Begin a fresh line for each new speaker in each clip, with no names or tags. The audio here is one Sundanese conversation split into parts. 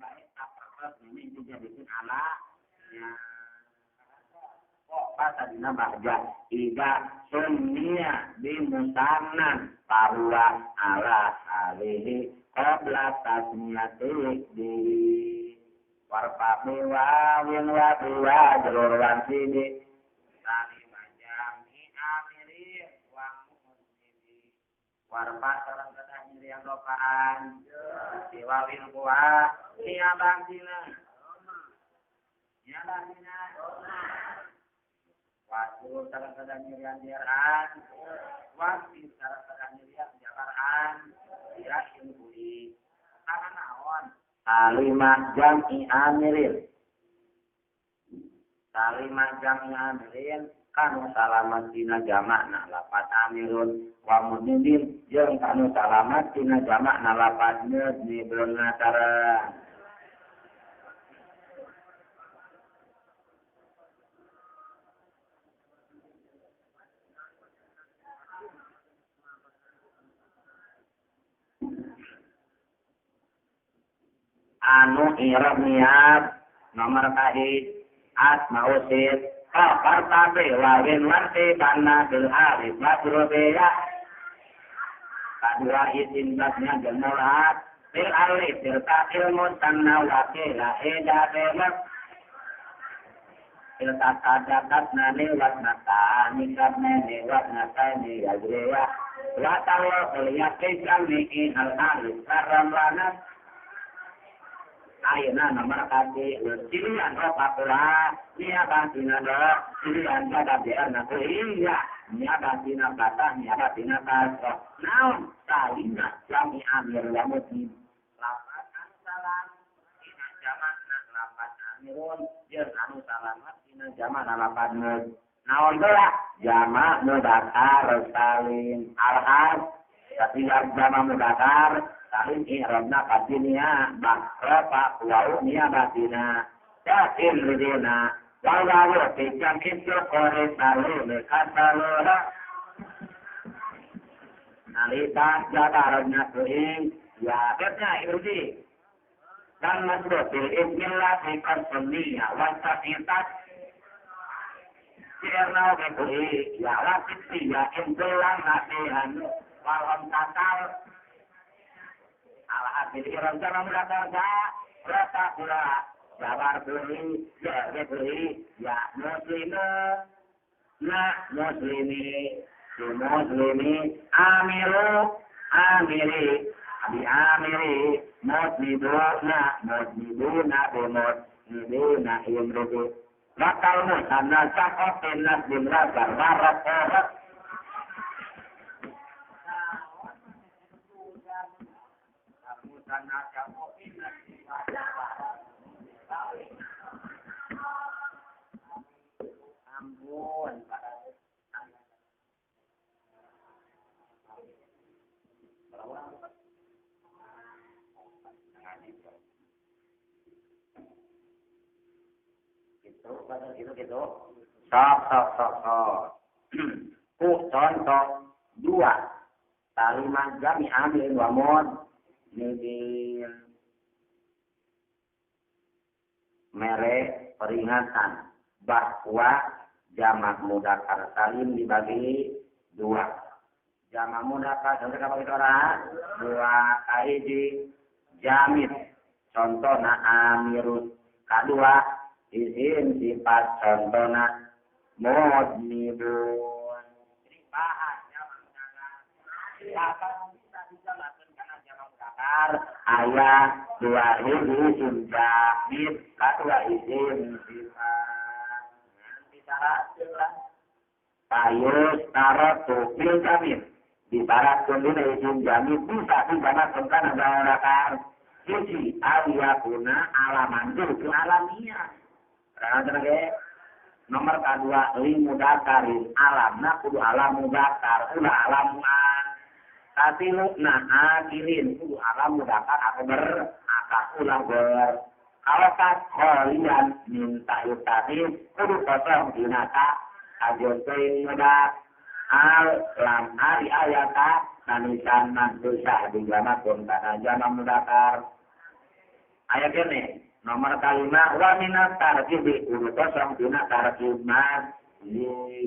bae apa ini dijadikan ala ya kok tadina bahja ida sunniya bi musannan bahwa ala alihi qabla tasmiyati di warfa wawin wa wa jalur wan sini salimah jami amiri wa mu'mini warfa sareng kedah nyirian lopaan diwawin kuah niabang dina niabang dina waktu sareng kedah nyirian diaraan waktu sareng kedah nyirian jabaraan dirain kuli karena naon kalimah jam'i amirin kalimah jam'i amirin kanu salamat dina jamakna lapat amirun wa mudin jeung kanu salamat dina jamakna lapat mudnibun sareng anu i'rab niat nomor kahiji asma usid kafar tabe wawin wanti banna bil alif majrubiya kadua izin basnya gemulat bil alif bil ta'il musanna wa qila ida bemak bil ta'adatat nani wat natani karne wat natani yajriya wa ta'ala liyaqi jami'i al alif karam lanat ayeuna nomor kaki cilian ropa nia batina do cilian kadabean aku iya nia batina patah nia batina kasroh naon salina jami amir wa mudin lapat anu salam dina jamakna lapat amirun jeung anu salamat dina jamakna lapat mud naon deui jamak mudzakkar salim alhas satinggal jamak mudzakkar salim i'rabna qadinia bahrafa wa nia batina ta'in ridina wa wa fi jam'il qori salim kasalura nalita jabarna kuing ya betna irdi dan masrufi ismillah fi qasmiya wa taqitat sirna bi ya wa ya intulan nasihan wa tatal alhasil iram jama mudzakkar sa rata pula jabar beli ya beli ya muslima na muslimi si muslimi amiru amiri abi amiri muslimuna muslimuna muslimuna imrudu bakal musanna saqatin nasbin rabar waraqah ampun gitu gitu sok sok sok sok ku contoh dua kalimat jami amil wa mod nidin mere peringatan bahwa jamak mudzakkar salim dibagi dua. Jamak mudzakkar salim bagi orang dua kahiji jamid contohna amirun kadua izin sifat contohna mudnibun. Jadi bahas jamak mudzakkar bisa dijamakeun kana jamak mudzakkar aya dua hiji isim jamid kadua izin sifat nanti syarat payus tarotu fil jamid dibaratkeun dina isim jamid bisa dijamakeun kana jamak mudzakkar hiji awiyakuna alaman itu alamiah. Nomor kedua li mudzakkarin alamna kudu alam mudzakkar ulah alam muan katilu na akilin kudu alam mudzakkar atau berakal ulah ber kalau kas kholian minta yutati kudu kosong dina ta ajeun teuing mudak al lam ari ayata tanisan mansusah dijamakeun kana jamak mudzakkar Aya kene nomor kalima wa minat tarkibi kudu kosong dina tarkib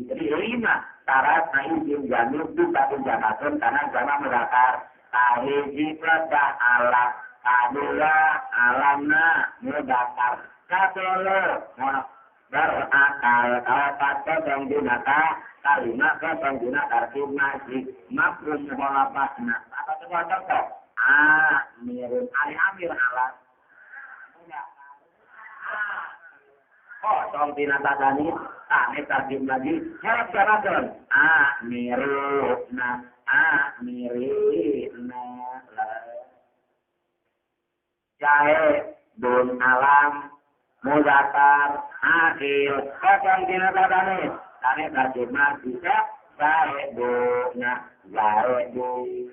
jadi lima syarat na izin jamil bisa dijamakeun kana jama mudzakkar. Kahiji kedah alam, kadua alamna mudzakkar, katelu berakal, kaopat kosong dina ka, kalima kosong dina tarkib masjid, mafhum mukhalafahna. Apa sebuah contoh? Amirun, ari amir alam. Kosong tina tatani, tane tarkib lagi, harap jamakeun. Amiruna, amirina. Jae dun alam muzakkar akil kosong tina tatani, tane tarkib masjid, jae duna, jae du.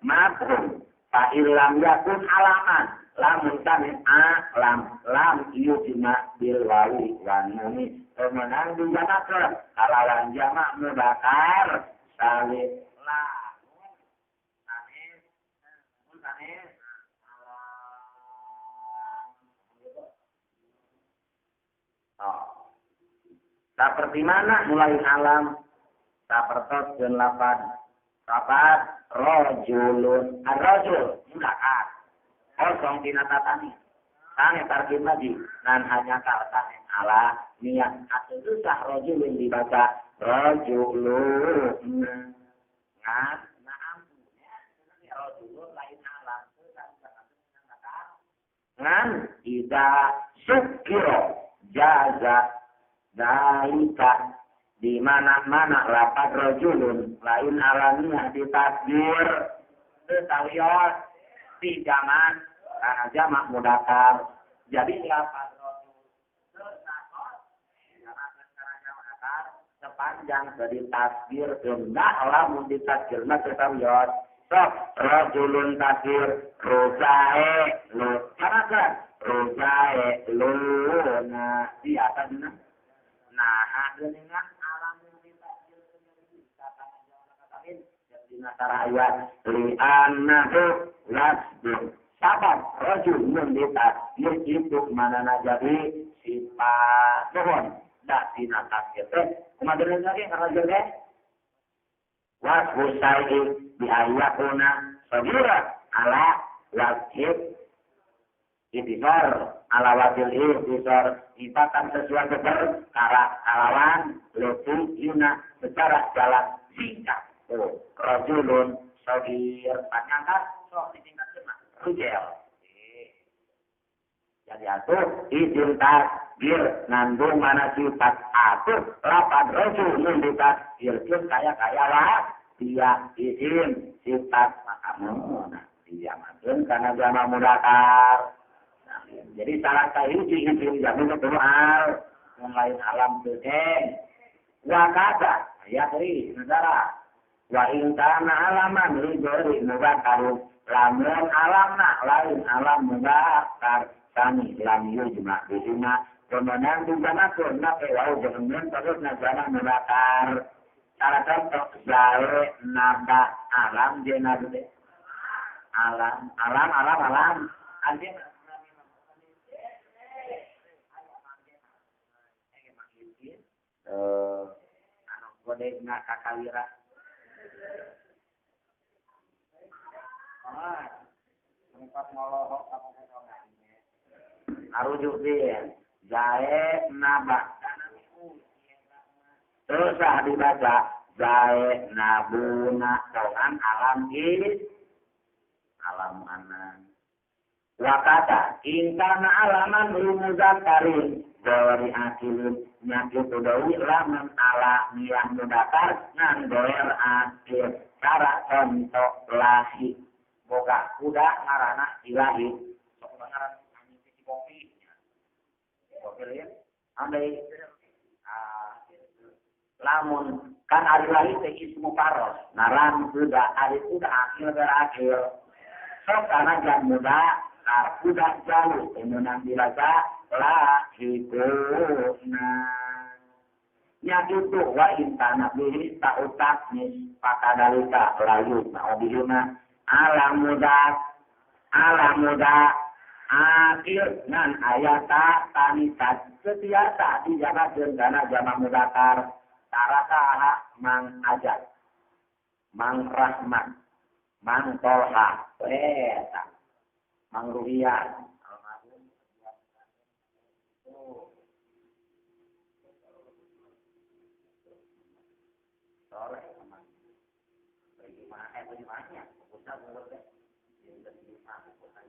Mafhum fa illam yakun alaman lamun tane alam lam yujma bil wawi wan nuni pemenang dijamakeun kalawan jamak mudzakkar salim la tane tane alam. Seperti mana mulai alam sapertos jeung lapan rapat rojulun ar-rajul mudzakkar kosong tina tatani tane tarkib lagi dan hanya tane ala niat atau susah rojulun dibaca rojulun ngan naam rojulun lain alam ngan ida sukiro jaza dalika di mana-mana lapat rojulun lain alamiah ditakdir tawiyot di zaman karena jamak mudzakkar. Jadi lapat rojulun sepanjang dari tasgir enggak lamun ditakdir mah tawiyot. Sok rojulun tasgir rojae lu karena rojae lu nah di atasna nah dengan ayat li'annahu lasbun sabab rajul mun ditakdir itu manana jadi sifat nuhun dak dina takdir teh kumaha lagi rajul teh wasfu syai'i bi ayyakuna sagira ala wajib itisar ala wajil itisar ipatan sesuatu perkara kalawan letu yuna secara jalan singkat. Oh, rajulun sagir panjang kan sok disingkatkeun mah rujel. Jadi atuh izin takdir nandung mana sifat atuh lapan rajulun ditakdirkeun kaya-kaya lah dia izin sifat maka mun dijamakeun kana jama mudzakkar. Nah, jadi salah sahiji izin jamin kudu al mun lain alam teu wa kada ya deui negara wa in kana alaman li ghairi mudzakkar lamun alamna lain alam mudzakkar sami lam yujma bihima pemenang dijamakeun na wau jeung nun terus na jamak mudzakkar. Cara contoh zae naba alam jeung nabi alam alam alam alam anjeun anu godegna kakawira. Arujuk dia jae naba terus dibaca jae nabuna dengan alam is alam anan wakata ingkana alaman lumuzakarin dari akilun nyakitu dawi lamun ala niah mudakar ngan doer akil cara contoh lahi boga kuda ngarana ilahi sok ngaran anjing si kopi kopi lieur andai lamun kan ari lahi teh ismu paros ngaran kuda ari kuda akil berakil sok kana jam muda kuda jauh temenan dibaca lahibuna nyakitu wa intana bihi ta'utak nis pakadalika layu ma'obihima alam muda alam muda Akhir ngan ayata tanisat setiasa dijamakeun kana jama mudakar tarakaha mang ajat mang rahmat mang tolha eta mang ruhian soleh teman bagaimana bagaimana usah menurut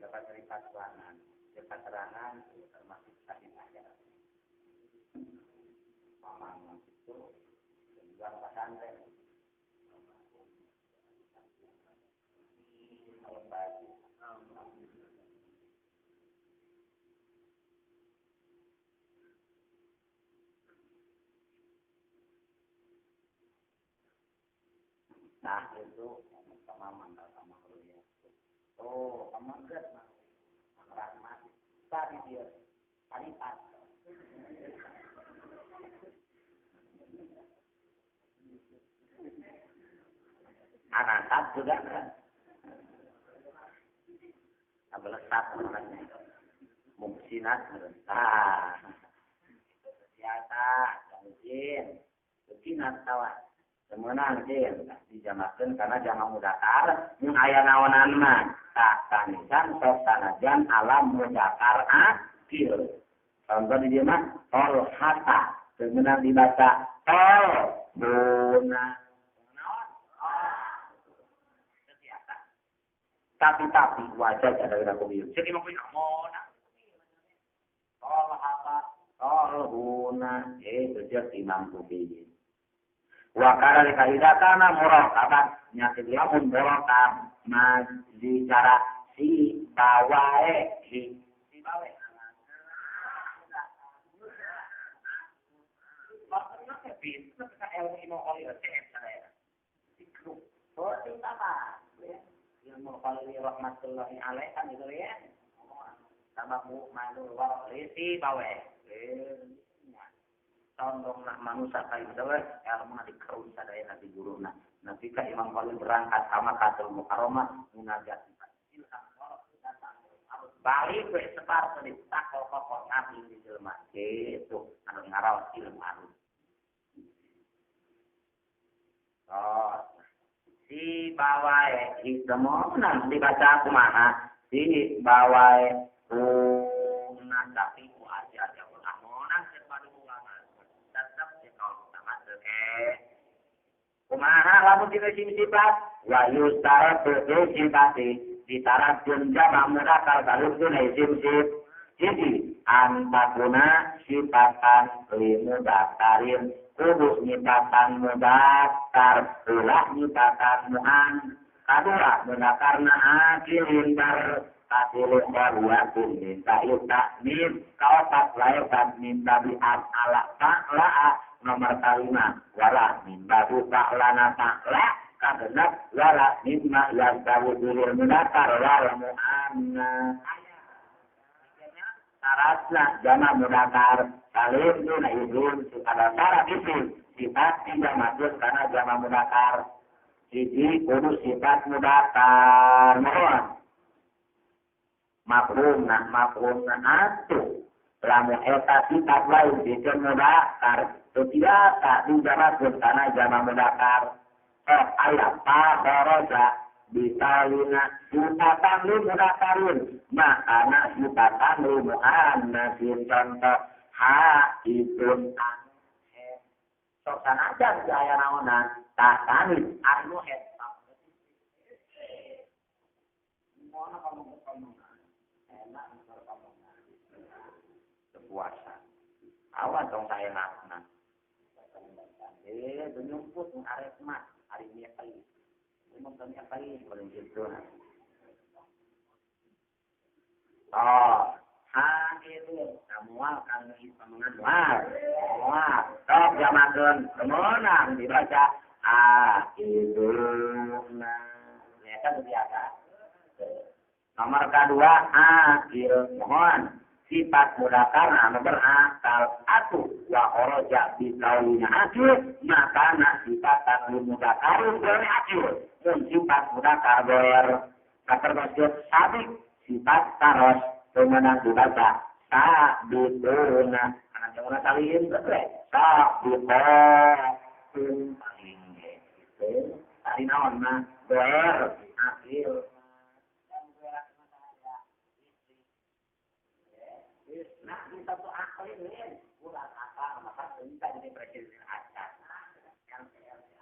dapat cerita tuanan, cerita terangan termasuk tadi aja. Mamang itu berjuang pesantren. Nah itu mamang sama kuliah. Oh, amanggat rahmat tadi dia paripat. Anak juga kan. Abelesat orangnya. Mungsinat ah. Biasa, mungkin. Mungsinat tawa. Semenang jin dijamakeun karena jama mudakar mun aya naonan mah tak tanisan sok sanajan alam mudakar akil. Contoh di dieu mah tol hata semenang dibaca tol guna. Tapi wajah ada kena kubieu. Jadi mah kuy mona. Tol hata tol guna itu dia Imam Kubi. Wa kana likaida kana murakabat nyati lamun murakab mazi cara si bawae si bawae ilmu qalili rahmatullahi alaih kan gitu ya sama manul wa si bawae condong nak manusia kayu dawe ilmu na dikeun sadaya nabi guruna nabi ka Imam Khalil berangkat sama katul mukaromah munajat ilham harus balik we separ tadi takol kokol nabi di jelema kitu anu ngaraos ilmu anu oh si bawae hitamona dibaca kumaha si bawae kuna tapi ku aja aja ulah kumaha lamun dina sifat wa yustaratu sifati ditaratun jama mudakar kalutun isim sif jadi antakuna sifatan limudakarin kudu nyipatan mudakar ulah nyipatan mu'an kadua mudakarna akilin bar katilu baruatun minta yutakmin kaopat layokat minta bi'at ala ta'la'a nomor kalima wala mimma ta'lana ta'la kagenap wala mimma yastawu bilil mudakar wal mu'annas syaratna jama mudakar salim duna izin ada syarat itu sifat tidak masuk karena jama mudakar hiji kudu sifat mudakar mohon mafhumna mafhumna atuh lamun eta sifat lain bikin mudakar tidak tak dijamakeun kana jama mudakar oh aya pa bitalina sifatan li mudakarin makana sifatan li muannasin contoh ha itun anu he sok sanajan aya naonan tah anu he mono kamu enak kamu puasa awan dong saya nakna nyumput arek mah ari nya kali imam kami apa ini paling gitu oh ha itu samual kang pamangan mual mual sok jamakeun kemenang dibaca a itu nah ya kan biasa nomor kedua akhir mohon sifat mudakar anu berakal atuh wa kharaja bi kaulina akhir maka na sifat anu mudakar boleh akhir mun sifat mudakar boleh katermasuk sabik sifat taros Kemenang dibaca sabituna anak jangan salin teh sabiqatun paling gitu tadi naon mah doer akil. Nah kita tuh aklin ulah akal maka minta jadi presiden acan yang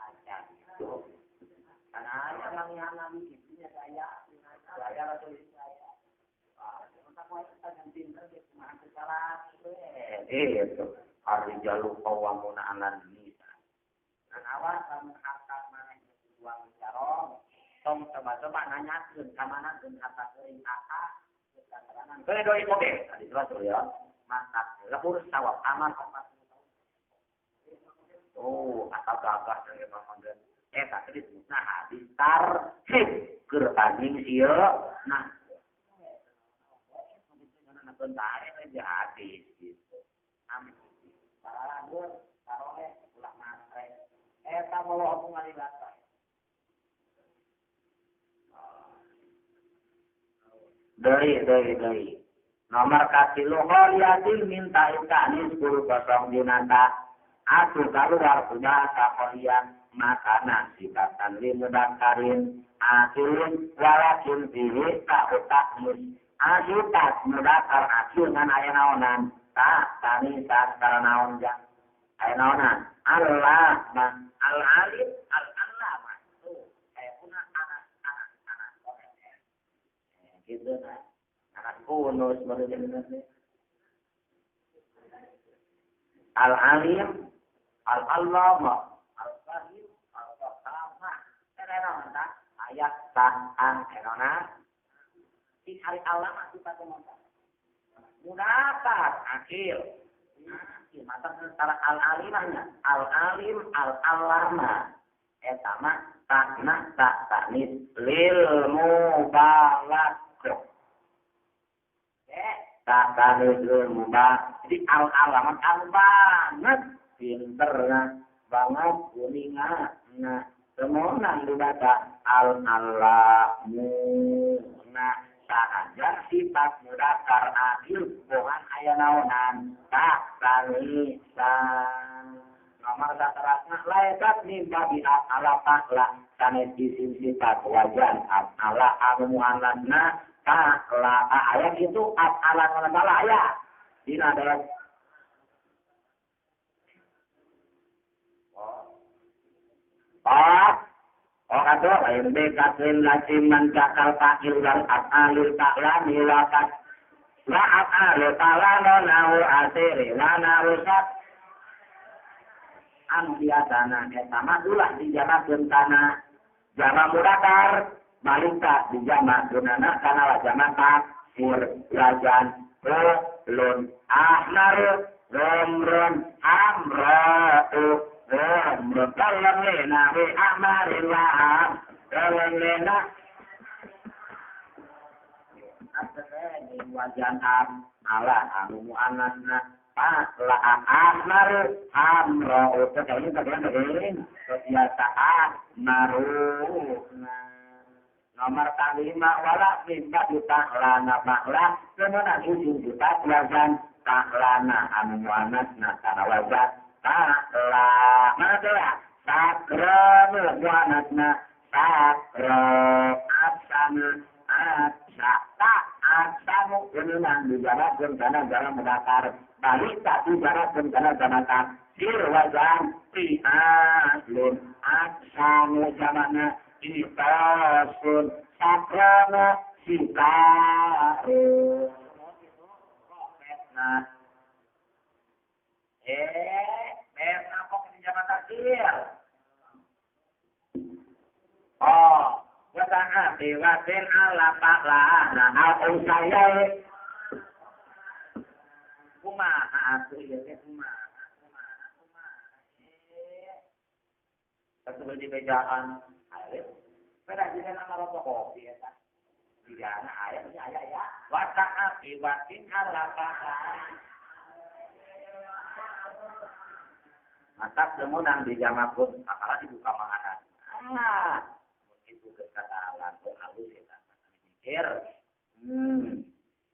acan itu karena ayah mangiana istrinya saya rasul saya itu ar-rijalu qawwamuna 'alan nisa. Dan awas lamun harta maneh uang carong, tong coba-coba nanyakeun ka mana keun harta keuring saha keterangan. Keun doi oge tadi rasul ya. Mantap. Lebur sawab aman 40 tahun. Oh, asal gagah dari Ramadan. Eta teh disebutna hadis tarhib keur anjing sieun. Nah, tarik aja hadis gitu. Amin. Para lagur, taroeh, ulah matre. Eta moloh ngaliwat. Deui. Nomor katilu kholiyatin minta ikanis 10 dinata. Atuh kaluar bahasa kholiyah makana sifatan li mudakarin akilin walakin fihi ta'utaknis. Asipat mudakar akil ngan aya naonan ta tani ta naon ja aya naonan Allah ma al alim al allama tuh aya kuna anak anak gitu nah anak bonus baru jadi al alim al allama al fahim al fahama aya naon ta ayat ta'an aya naonan hari alama sifat mata. Munafat akil. Akil mata secara al-alimahnya. Al-alim al-alama. Eta mah takna tak taknis lil mubalagh. Tak taknis lil mubalagh. Jadi al-alama al banget pinterna banget kuninga. Nah, semonang dibaca al-alamu. Nah, sahaja sifat mudakar akil bukan aya naonan tak tanisan nomor saterasna laekat mimba bi ala takla sanes isim sifat wajan ala anu muannasna takla aya kitu ala kana aya dina dalam Oh kata lain bekatin lasiman cakal takil dan atalil taklami wakat la atalil talano nahu asiri wana rusak anu biasana eta mah ulah dijamakeun kana jama mudakar balika dijamakeunana kana jama taksir lajan lun ahmar romron amra'u romron dalam lena wi ahmarin waham dalam lena asreni wajan am malah anu muannasna la ahmar amra'u ini bagian biasa ahmaru nomor kalima wala minta ditahlana makla kemudian ujung juta wajan tahlana anu muannasna kana wajan takla mana tuh ya sakra muannasna sakra asana asata asamu kemenang dijaratkeun kana jama mudakar balik tak dijaratkeun kana jama taksir wajan fi'alun asamu jamana itasun sakrana sitaru nah kok ini jama taksir oh wata'a biwatin ala paklana al-usayai kumaha atuh ieu teh kumaha kumaha di bejaan air pada jiga nama rokok kopi eta jigana aya aya ya wata'a biwatin ala paklana mata demunang di jamapun akala dibuka manganan ah itu kata alam halus eta mikir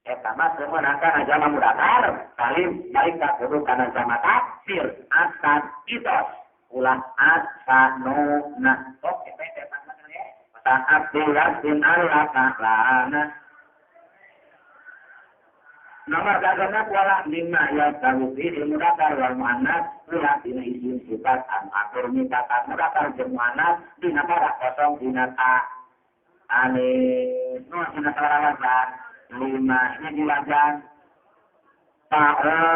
Eta mah meunang kana jama mudakar salim balik ka kudu kana jama taksir asan itos ulah asanuna. Oke teh eta mah ya. Ta'at dilasin Allah ta'ala. Nomor kagana wala lima ya tawfi mudakar wal muannas ulah dina isim sifat an atur mitata mudakar jeung muannas dina para kosong dina ta alif nu dina sabaraha lima ini diwajan ta'alun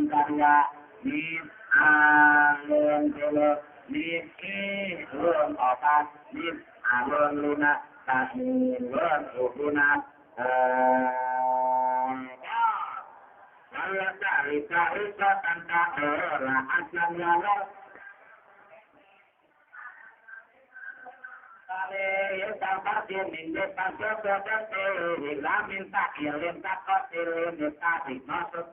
karya mim alun telu mim ilun opat mim alun lima ta'ilun uhuna. Wala ta'rika isa tanta ora aslan wala ale tampak min de paso de lamin ta'ilin taqatilin ta'ti masuk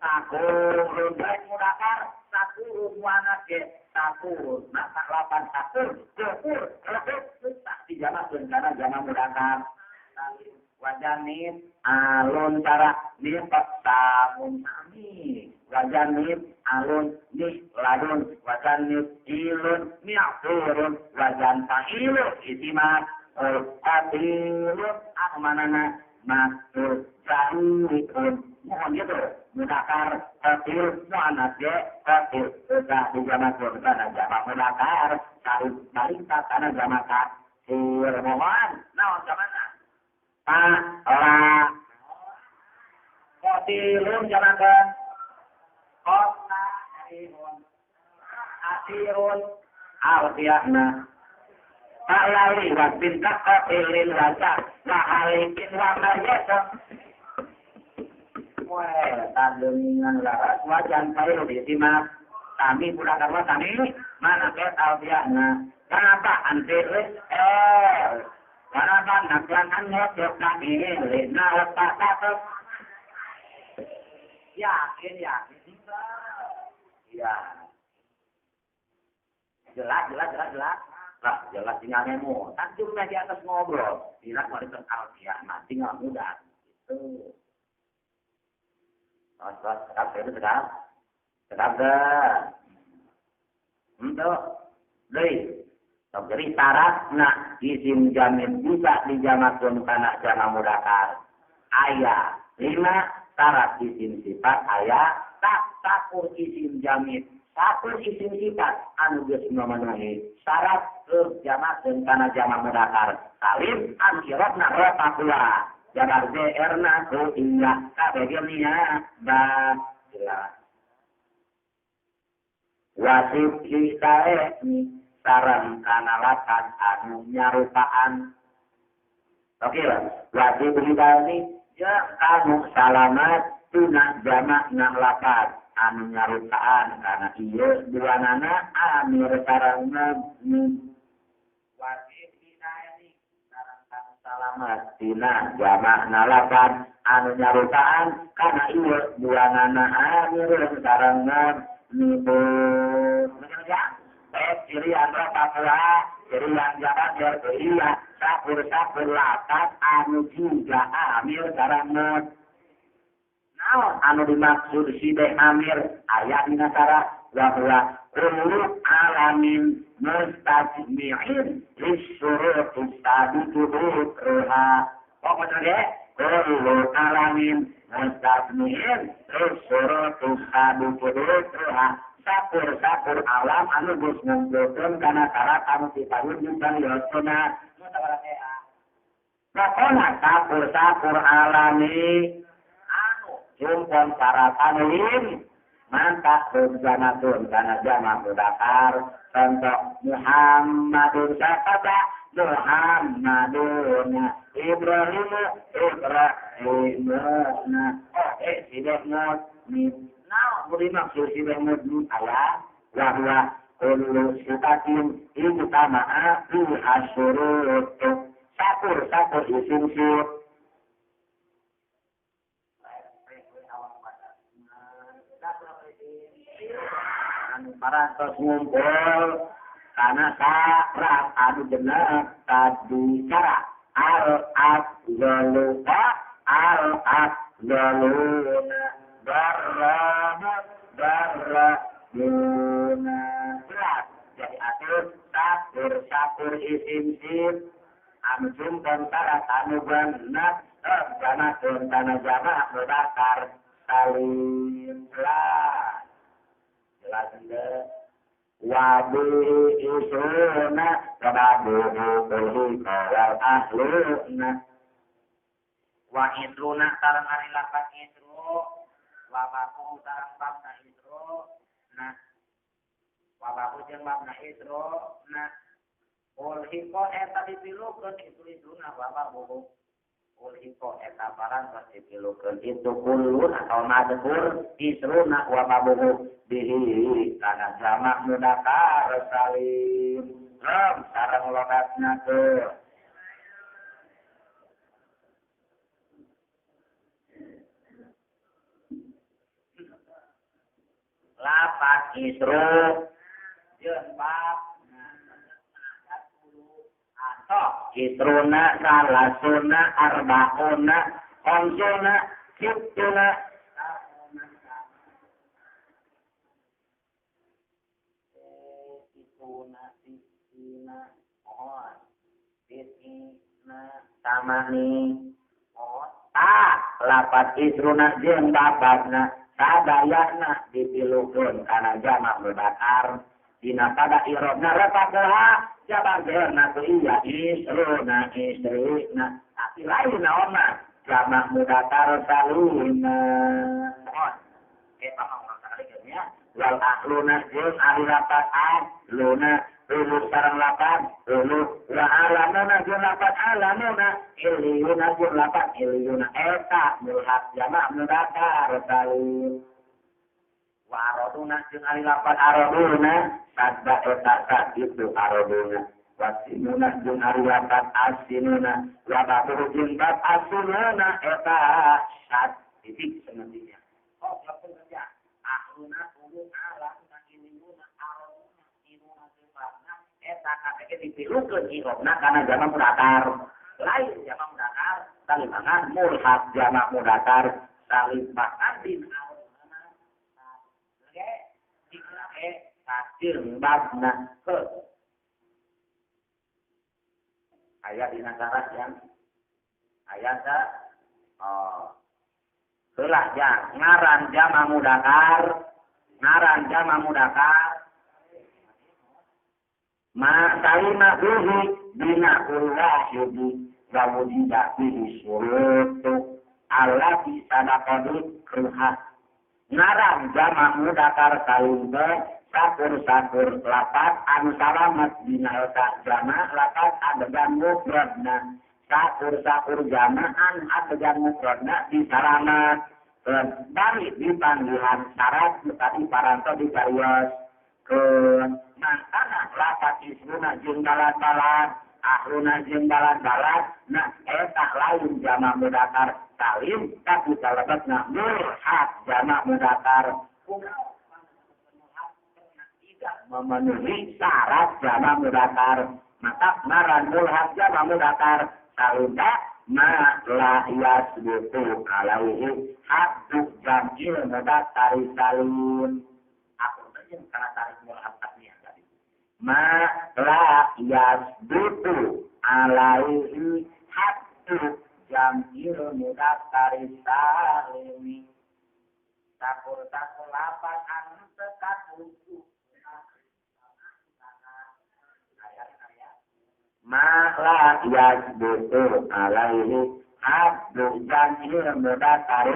takur baik mudakar takur muannas ge takur maka lapan takur takur tak dijamakeun kana jama mudakar wajanib alun cara nifat tamun ami wajanib alun nih ladun wajanib ilun mi'turun wajan ta'ilu isimat qatilun akmanana matur jahilun mohon gitu mudakar qatil muannas ge qatil udah dijamakeun kana jama mudakar sareng barita kana jama taksir mohon naon jamana ta la qatilun jamakeun qata irun asirun alfiyahna ta'lali wa bin taqilin wa ta'alikin wa maryasa weh tandingan laras wajan pailu disimak kami budak karwa kami mana ke alfiyahna kenapa antiris kenapa naklan anot kami lina lepas satu yakin yakin ya jelas jelas jelas jelas lah jelas tinggal nemo tak jumlah di atas ngobrol tidak warisan alfiah mah tinggal muda gitu. Terus tetap itu tetap tetap dah untuk deui. Jadi syaratna isim jamin bisa dijamakeun kana jama mudakar aya lima syarat isim sifat aya tak takur isim jamin sakur isim sifat anu geus memenuhi syarat keur jamakeun kana jama mudakar salim anu irobna rofa jabar zr-na ku iya kabeh nia ba jelas wasif hitae sareng kana lapan anu nyarupaan. Oke lah, wajib hidayah ya anu salamat tuna jamak na lapan anu nyarupaan karena ieu duanana amir sareng mabni. Wajib hidayah sareng anu salamat tina jamak na lapan anu nyarupaan karena ieu duanana amir sareng mabni. Cirian Papua, cirian Jawa iya, sakur-sakur lapat anu juga amir sareng mut. Naon anu dimaksud si amir aya dina syarat wa huwa kullu alamin mustajmi'in lisyuruti sabitu ruha. Pokoknya ge kullu alamin mustajmi'in lisyuruti sabitu ruha. Sakur-sakur alam anu geus ngumpulkeun kana syarat anu dipayun jeung yosona. Pokona sakur-sakur alami anu jumpon syarat anu lim mantap berjamatun kana jama mudakar contoh Muhammadun sakata Muhammadun Ibrahim Ibrahimuna oh sideh mut nah beri maksud sideh mut aya wa huwa kullu sifatin ijtama'a fi asyurut sakur-sakur isim sifat anu parantos ngumpul kana syarat anu bener tadi cara al afdalu al afdaluna darraba darrabuna. Jadi atur sakur sakur isim sin anu jumpan syarat anu genep jamak kana jamak mudzakkar salim lah jelas henteu wa bi isruna tababuhu kulli wal ahluna
wa isruna sareng ari lapat isru wa baku sareng babna isru nah wa baku jeung babna isru nah ulhiko eta dipilukeun itu isruna wa baku ulhiko eta barang geus dipilukeun itu kullun atau madhkur isruna wa babuhu bihi kana jamak mudzakkar salim lam sareng logatna teu lapat isru jeung bab isruna salasuna arbauna khamsuna sittuna isuna tisina on tisina tamani on ta lapat isruna jeung bababna sadayana dipilukeun kana jamak mudzakkar dina pada irobna repakeha jabarna ku iya isruna isrina tapi lain naonna jamak mudzakkar saluna mohon eta mah urang sakalikeun nya wal ahluna jeung ahli lapat ahluna ulu sareng lapat ulu wa alamuna jeung lapat alamuna iliyuna jeung lapat iliyuna eta mulhaq jamak mudzakkar salim wa araduna jeung ari lapat araduna sadda eta sakitu araduna wasinuna jeung ari lapat asinuna wa batu jeung bab asinuna eta sad titik semestinya oh langsung saja ahluna ulu alamuna iliyuna araduna inuna jeung babna eta kabeh dipilukeun irobna kana jamak mudzakkar lain jamak mudzakkar salimangan mulhaq jamak mudzakkar salim bahkan din jeung babna ke aya dina syarat yang aya ta oh heulah jang ngaran jamak mudzakkar ma salima bihi bina wahidi wa wujida bihi syurutu allati sadaqadu kruha ngaran jamak mudzakkar salim sakur-sakur lapat anu salamet dina eta jamak lapat adegan mufradna sakur-sakur jamak anu adegan mufradna disalamet bari dipanggihan syarat tadi paranto dicarios ke mangkana lapat isruna jeung balat-balat ahluna jeung balat-balat nah eta lain jamak mudzakkar salim tapi kalebetna mulhaq jamak mudzakkar memenuhi syarat jamak mudzakkar maka ngaran mulhaq jamak mudzakkar salunda ma la yasbutu alaihi haddu jam'il mudzakkar salim aku teh kana tarik mulhaq tasniah tadi ma la yasbutu alaihi haddu jam'il mudzakkar salim sakur-sakur lapan anu tetap wujuh ma la yasbutu alaihi haddu jam'il mudzakkar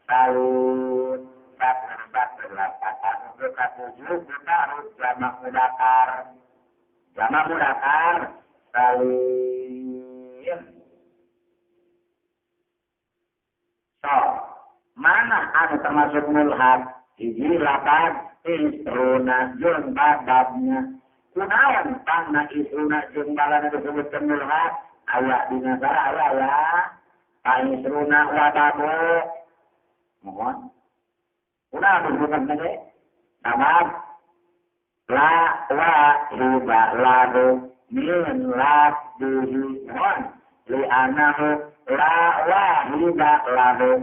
salim sakur-sakur lapan anu tetap wujuh jamak mudzakkar salim. So mana anu termasuk mulhaq hiji lapan isruna jeung bababna kunaon tangna isruna jeung balana disebutkeun mulhaq aya dina sarah aya isruna wa babu mohon kunaon disebutkeun teh sabab la wa riba lahu min lafdihi mohon
li anahu la wahida lahu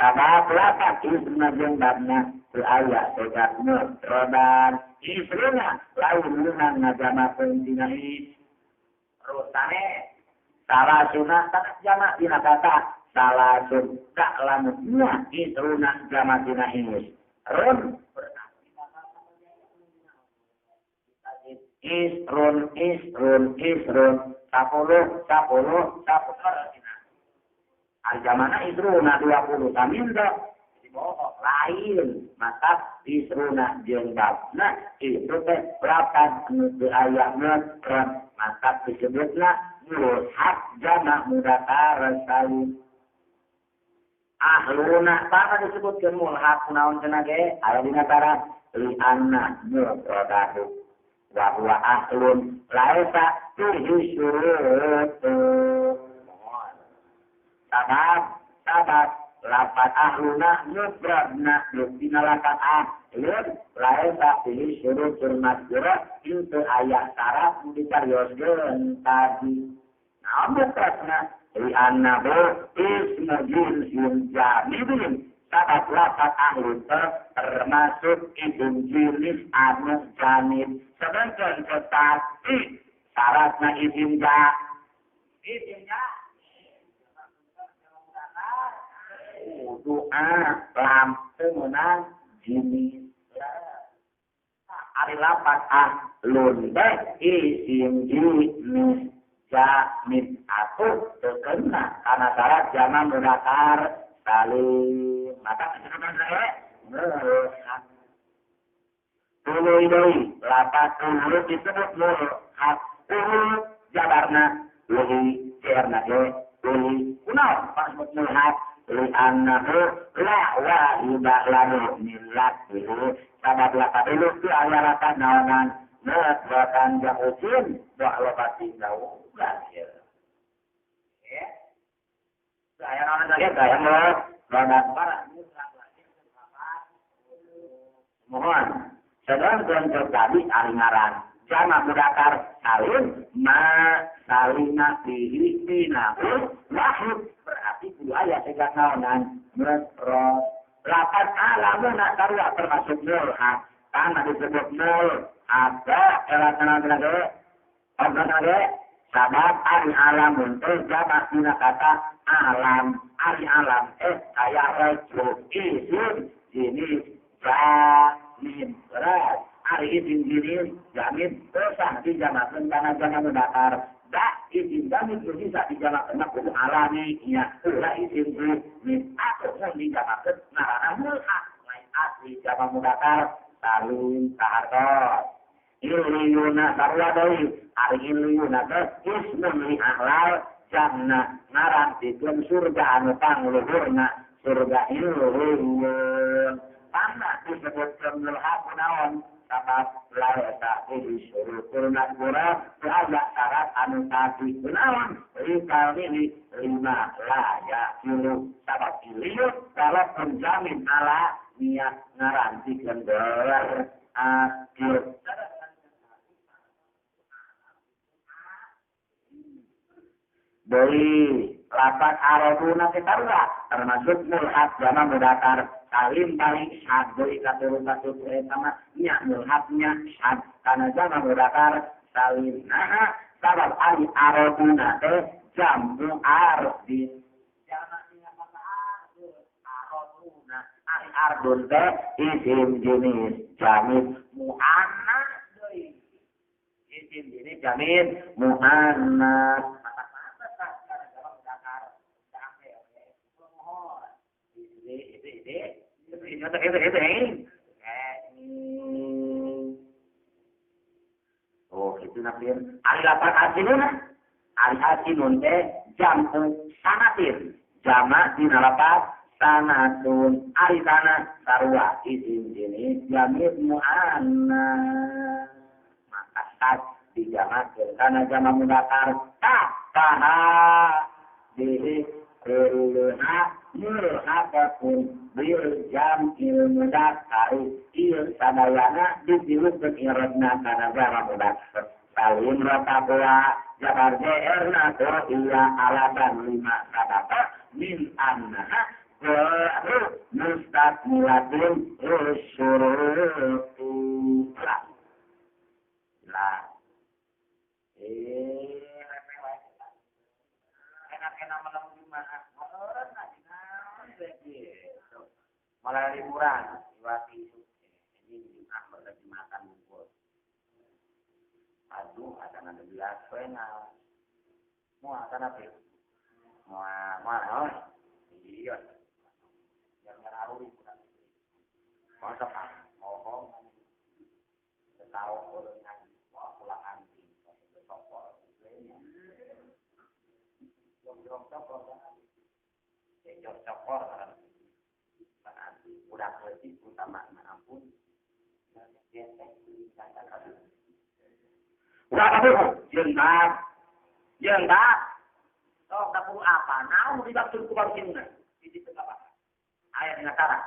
sabab lapat isruna jeung babna teu aya segat mufradan isruna lain meunang ngajamakeun dina rutane salasuna tanah jamak dina kata salasun tak lamun isruna jamak dina is run isrun isrun isrun 10 10 10 Arjamana isruna 20 samindo dibohong lain maka isruna jeung babna itu teh lapan anu teu aya mufrad maka disebutna mulhaq jamak mudzakkar salim. Ahluna tah disebutkeun mulhaq naon cenah ge aya dina taraf li anna mufradahu wa huwa ahlun laisa fihi syurut. Sabab lapat ahluna mufradna dina lapat ahlun laisa fihi syurutul mazkurah itu aya syarat dicarioskeun tadi. Naon mufradna li annahu ismu jinsin jamidin sabab lapat ahlun termasuk isim jenis anu jamid sedangkan tetapi syaratna isim ja doa lam meunang jenis ari lapat ahlun teh isim jenis jamid atuh teu kena kana syarat jamak mudzakkar salim maka disebutna mulhaq. Tuluy deui lapat tuluy disebut mulhaq tuluy jabarna leuwih jerna ge tuluy kunaon disebut mulhaq li annahu la wahida lahu min lafzihi sabab lapat itu teu aya lapat naonan mufradan jauhin wa lafati lahu lahir. Ya. Aya naonan lagi aya mufradan para mohon sedangkan tadi ari ngaran jamak mudzakkar salim ma salina fihi binahu wahid berarti kudu aya segat naonan mufrad. Lapat alamuna sarua termasuk mulhaq kana disebut mulhaq elatna ge obna ge sabab ari alamun teh jamak dina kata alam ari alam aya rejo isim jenis jamid berat ari isim jenis jamid teu dijamakeun kana jamak mudzakkar da isim jamid teu bisa dijamakeun kudu alami nya ulah isim jenis atuh mun dijamakeun ngaranna mulhaq lain asli jamak mudzakkar salim kahartos. Iliyuna sarua deui ari iliyuna teh ismun li ahlal jannah ngaran pikeun surga anu pangluhurna surga iliyun. Pana disebutkeun mulhaq naon sabab laisa fihi syurutul mazkurah teu aya syarat anu tadi kunaon likalihi lima la yaqilu sabab iliyun kalau penjamin ala niat ngaran pikeun berakhir. Deui lapat araduna teh sarua termasuk mulhaq jamak mudzakkar salim paling sad deui katuruh eta mah nya mulhaqnya sad kana jamak mudzakkar salim. Nah sabab ari araduna teh jamu ardin jamak dina kata ardun araduna ari ardun teh isim jenis jamid muannas deui isim jenis jamid muannas. Oh, itu nakin. Ari lapat asinuna, ari asinun teh jamu sanatin. Jamak dina lapat sanatun. Ari sana sarua isim jenis jamid muannas. Maka sad dijamakeun kana jamak mudzakkar ta taha bihi kulluha mulhaqatun bil jam'il mudzakkari ieu sadayana ditilukeun iradna kana jamak mudzakkar. Kalim rotakwa jabar jeerna ko iya alasan lima sabata min annaha baru mustakmilatin usyuruti lah enak-enak malam Jumat malah liburan iwati ini Jumat berarti makan ngumpul. Aduh, ada ada belas penal. Mau akan apa? Mau mau iya. Jangan ngaruh liburan. Mau apa? Mau tahu orang ngaji, mau pulang anjing, sopor, jom sopor, jom sopor. Udah lebih utama ampun. Udah jeung bab. Sok da perlu apa? Naon dimaksud ku bab sinuna? Di situ apa? Ayat dina sarah.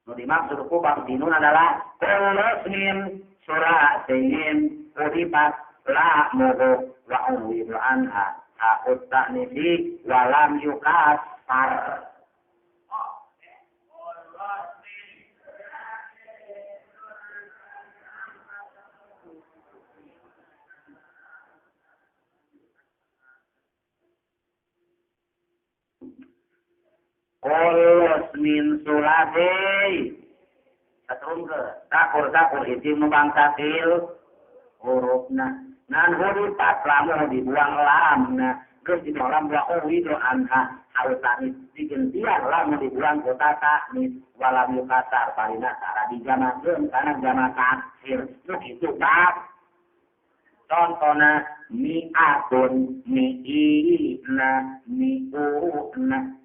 Nu dimaksud ku bab sinun adalah kullusmin suratin udipat la muhu wa uwidu anha ha'ut ta'nisi wa lam yukasar. Kulus min sulasi saturunkeun takur-takur isim nu bangsa til hurufna nan hurupat lamun dibuang lamna geus didolam wa uwidu anha harusani digentian lamun dibuang ku taknis walam yukasar parina tara dijamakeun kana jama taksir nu kitu bab contona mi'atun mi'ina mi'una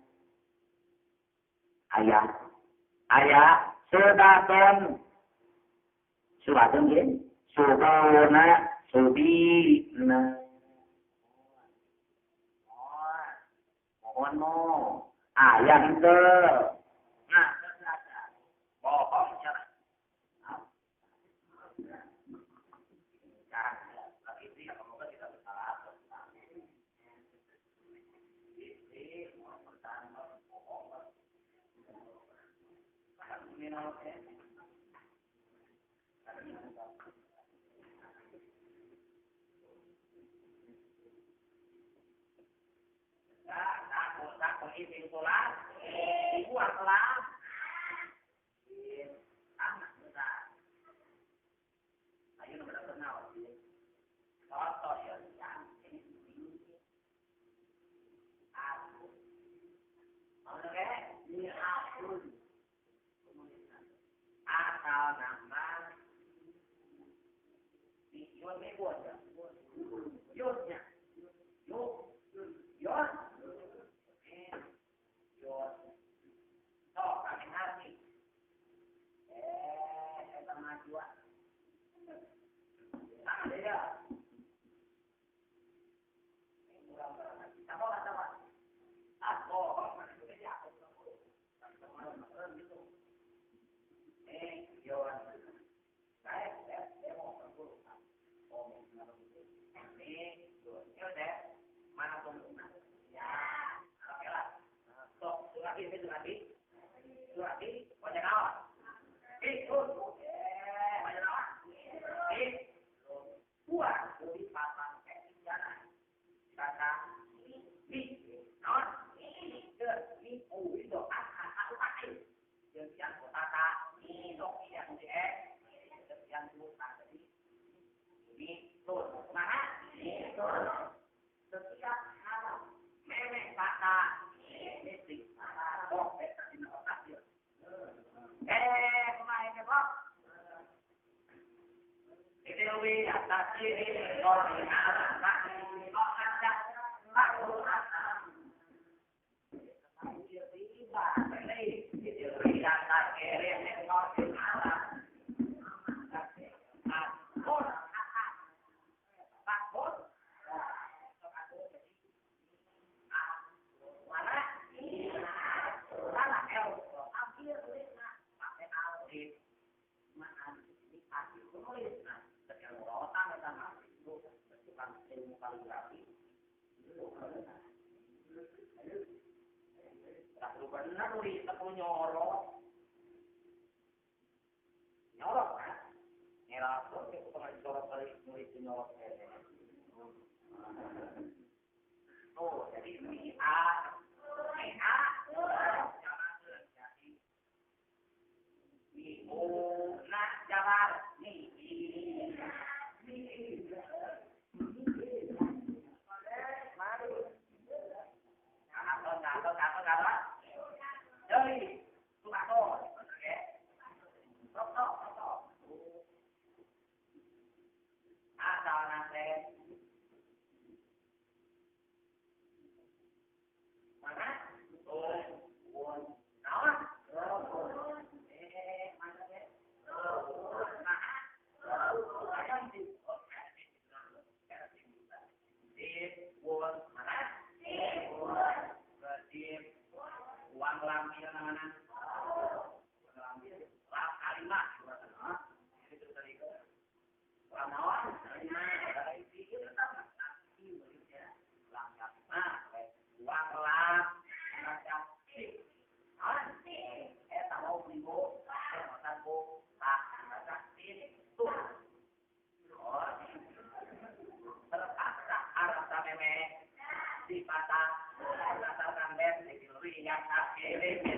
ayah ayah subatun subatun ge subuna subina mohon mo ayah henteu nah bohong cara
ku nyorot. Nyorot kan? Ngerasuk ke pernah disorot kali murid nyorot kayaknya. Tuh, jadi mi a jadi mi o na jabar mi i mi atau jadi tuh oke tok asal nate mana oh naon mana teh nah mana uang lamil mana lamil lam kalimat itu tadi lam naon itu tetap lam kalimat uang lam macam eta mau beli tak itu terpaksa arah meme dipatah katakan ben yang akhirnya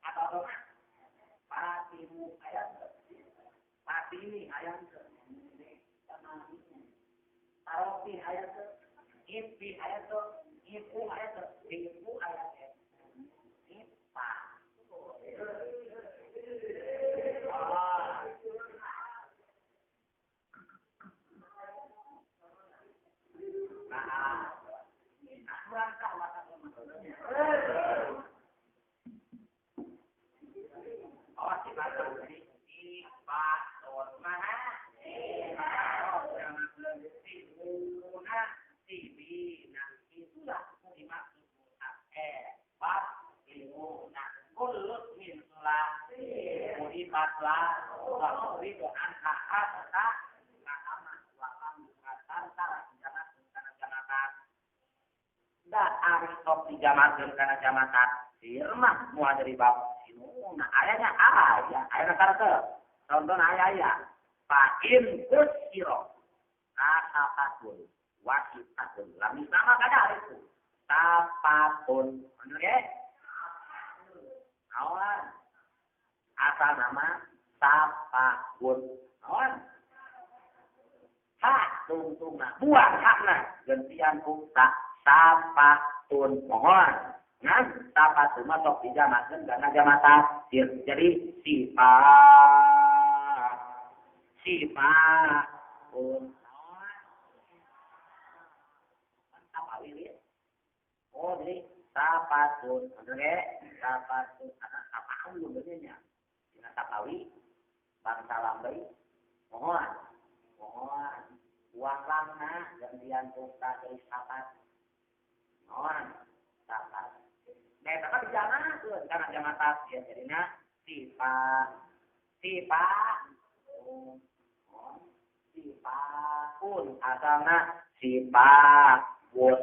atau patimu ayat patini ayat tarofi ayat ipi ayat ipu ayat ipu ayat ipa. Dijamakeun kana jamatan firmah moal dari bab sinuna ayanya aya aya kartu tonton aya aya fa in kusiro kasapatun wasifatun lami sama kada itu sapatun bener ge awan asal nama sapatun awan hak tungtungna buang hakna gantian ku tak sapatun mohon ngan sapatun mah sok dijamakeun kana jama taksir jadi sifat sifatun apa oh jadi sapatun oke sapatun ana sapaun benernya dina sapawi bangsa lambai mohon mohon uang lamna gantian tukar dari sapat mohon sapat. Nah, tapi dijamakeun kana jama taksir jadina sifat sifat sifatun asalna sifatun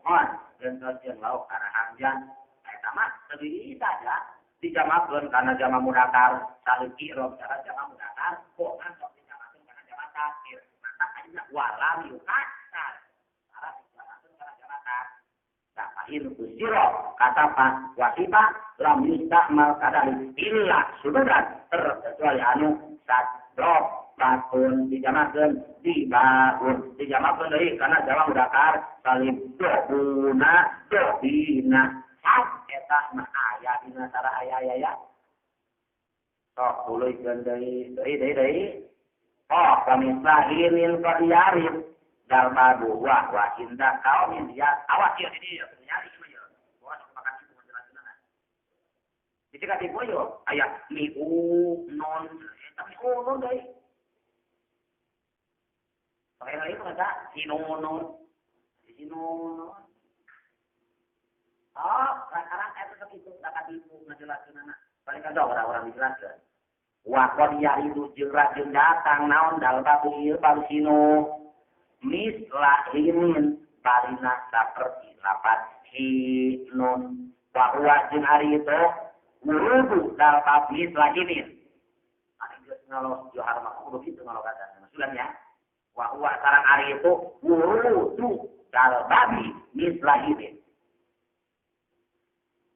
mohon gentos jeung lauk kana hamzah eta mah teu bisa ya dijamakeun kana jama mudzakkar saliki rob cara jama mudzakkar kok kan sok dijamakeun kana jama taksir maka ayeuna walam yukassar cara dijamakeun kana jama taksir in usiro kata pak wasifa lam yusta'mal kadalik illa suduran terkecuali anu sadro batun dijamakeun dibaun dijamakeun deui kana jama mudzakkar salim dobuna dobina hak eta mah aya dina cara aya aya ya sok tuluykeun deui deui deui deui oh kamislahiril qadiyarin darba wa wa inda kaumin dia awas ieu di dieu nyari ieu mah bawa makan itu menjelaskeun Jadi kata ibu ayat mi u non eta mi u non deui. Pakai lagi kata sinonon. Sinonon. Oh, sekarang eta sakitu kata ibu ngajelaskeun anak. Paling kada orang-orang dijelaskeun. Wa qad yaridu jeung rajin datang naon dal batu ieu balusinu misla hinin barina saperti lapat hinun wa huwa jeung ari itu wurudu dal batu misla hinin ari geus ngalos johar mah kudu kitu ngalokatan masulan ya wa huwa sareng ari itu wurudu dal babi misla hinin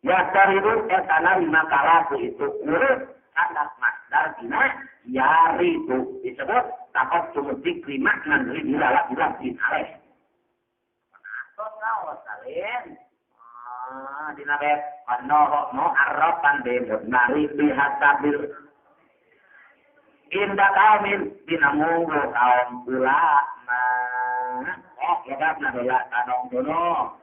ya taridu eta nalima kalaku itu wurud anak masdar dina yaridu disebut takot tumudikri maknan li dilalak dilak alaih atos naos salin dina beb anoho no arropan bebot nari bihasabil indah kaumin dina munggu kaum ulama oh logapna dola tanong dono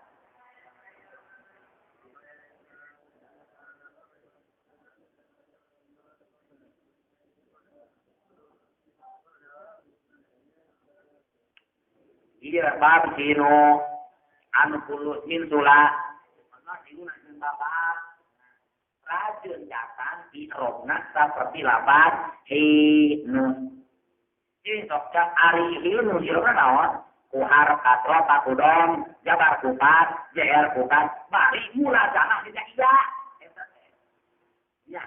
iya bab sino anu kulus min sula ana diguna jeung bapak rajin datang di robna saperti lapat hinun jeung sok cak ari hinun irobna naon ku harkat ropa kudom jabar kupat jeer kupat bari mulazamah dina iya eta teh ya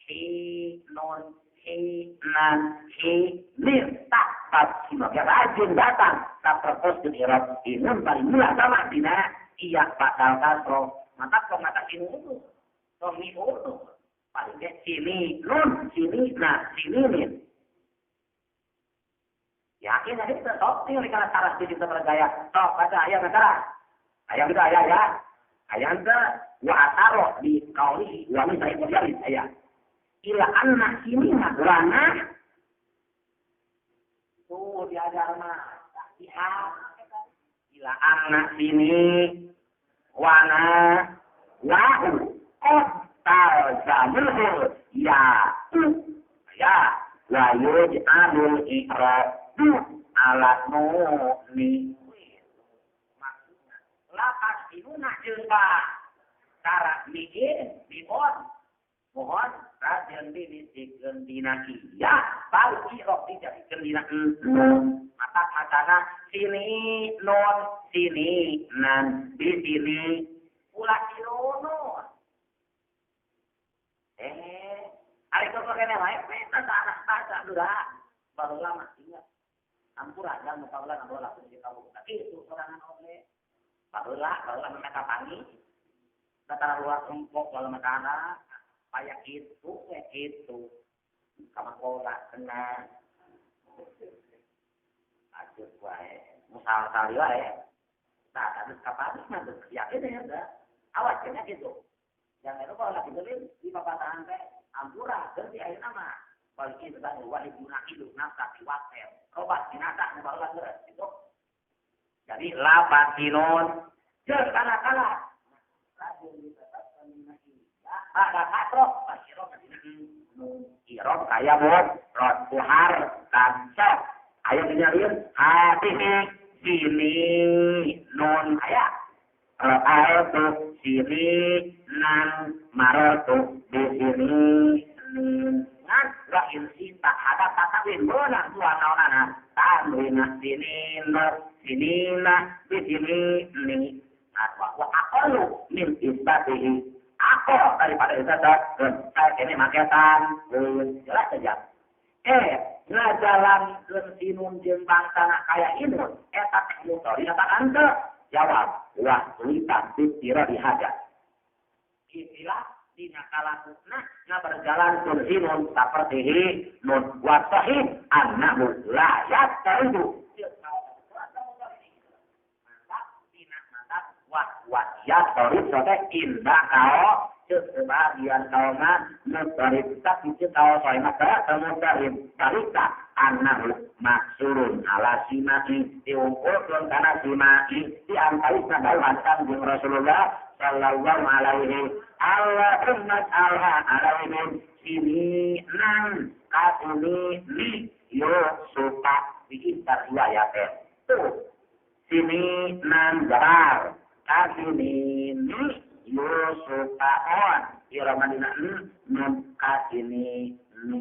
hinun hinan hinin tak sebagai rajin datang tak terpos di irab inun paling mula sama dina iya bakal kasro maka kok ngata sini itu tomi itu paling ke sini nun sini nah sini nin yakin ada itu sok tinggal karena sarah di situ bergaya sok baca ayat negara ayat itu ayat ya ayat itu wa ataro di kaulihi wa min sayyid ayat ila anna sini lana tuh diajar mah ila anak sini wana lahu qad zamuhu ya ya wa yuj'alul i'radu ala nuni maksudna lapas inuna jeung ba cara miin dibon mohon rajin dimisikeun dina iya baru i'rab dijadikeun dina nun mata macana sini nun sini nan di sini ulah sirono ari kok kene wae eta anak baca dura baheula mah ingat ampura jangan baheula baheula kudu tahu kitu sorangan oge baheula baheula mah kapangi datara luar empok wala matana kayak gitu, kayak gitu. Kama kola kena. Aduh wae, musal sali wae. Nah, terus kapan mah yakin ya enggak. Awas kena gitu. Jangan lupa lagi beli di papatahan teh ampura ganti ayeuna mah. Balik itu kan wa ibuna ilu nafsa piwatel. Robat binatang baheula geus gitu. Jadi lapatinun jeung kala-kala. Rajin ditetapkan dina ada kasroh, irob irob kaya buat rot buhar kancok. Ayo dinyariin hati sini nun aya. Ra'aitu sini nan marotu di sini nin. Ngan wa in sita ada takawin beunang dua naonana. Tanwina sini nur sini na di sini ni. Nah, wa aqallu min isbatihi. Aku daripada itu ini maketan jelas saja. Ngajalan sinun jeung bangsana kaya inun eta teh mutori eta ante jawab wah tulisan tira dihaja. Istilah dina kalakuna na berjalan sinun saperti nun wa sahih annahu la yastaidu. Mantap dina mantap wah wa yastaidu teh indah kao sebagian kaum mutarib tapi kau soe maka mutarib tarika annahu maksurun ala simai diungkurkeun kana simai di antawisna dawuhan Kangjeng Rasulullah sallallahu alaihi Allahumma alha alaihim sini nang kasini ni yusufa diintar riwayat tuh sini nang jabar kasini ni Yusufaon iramadina nun kasini ni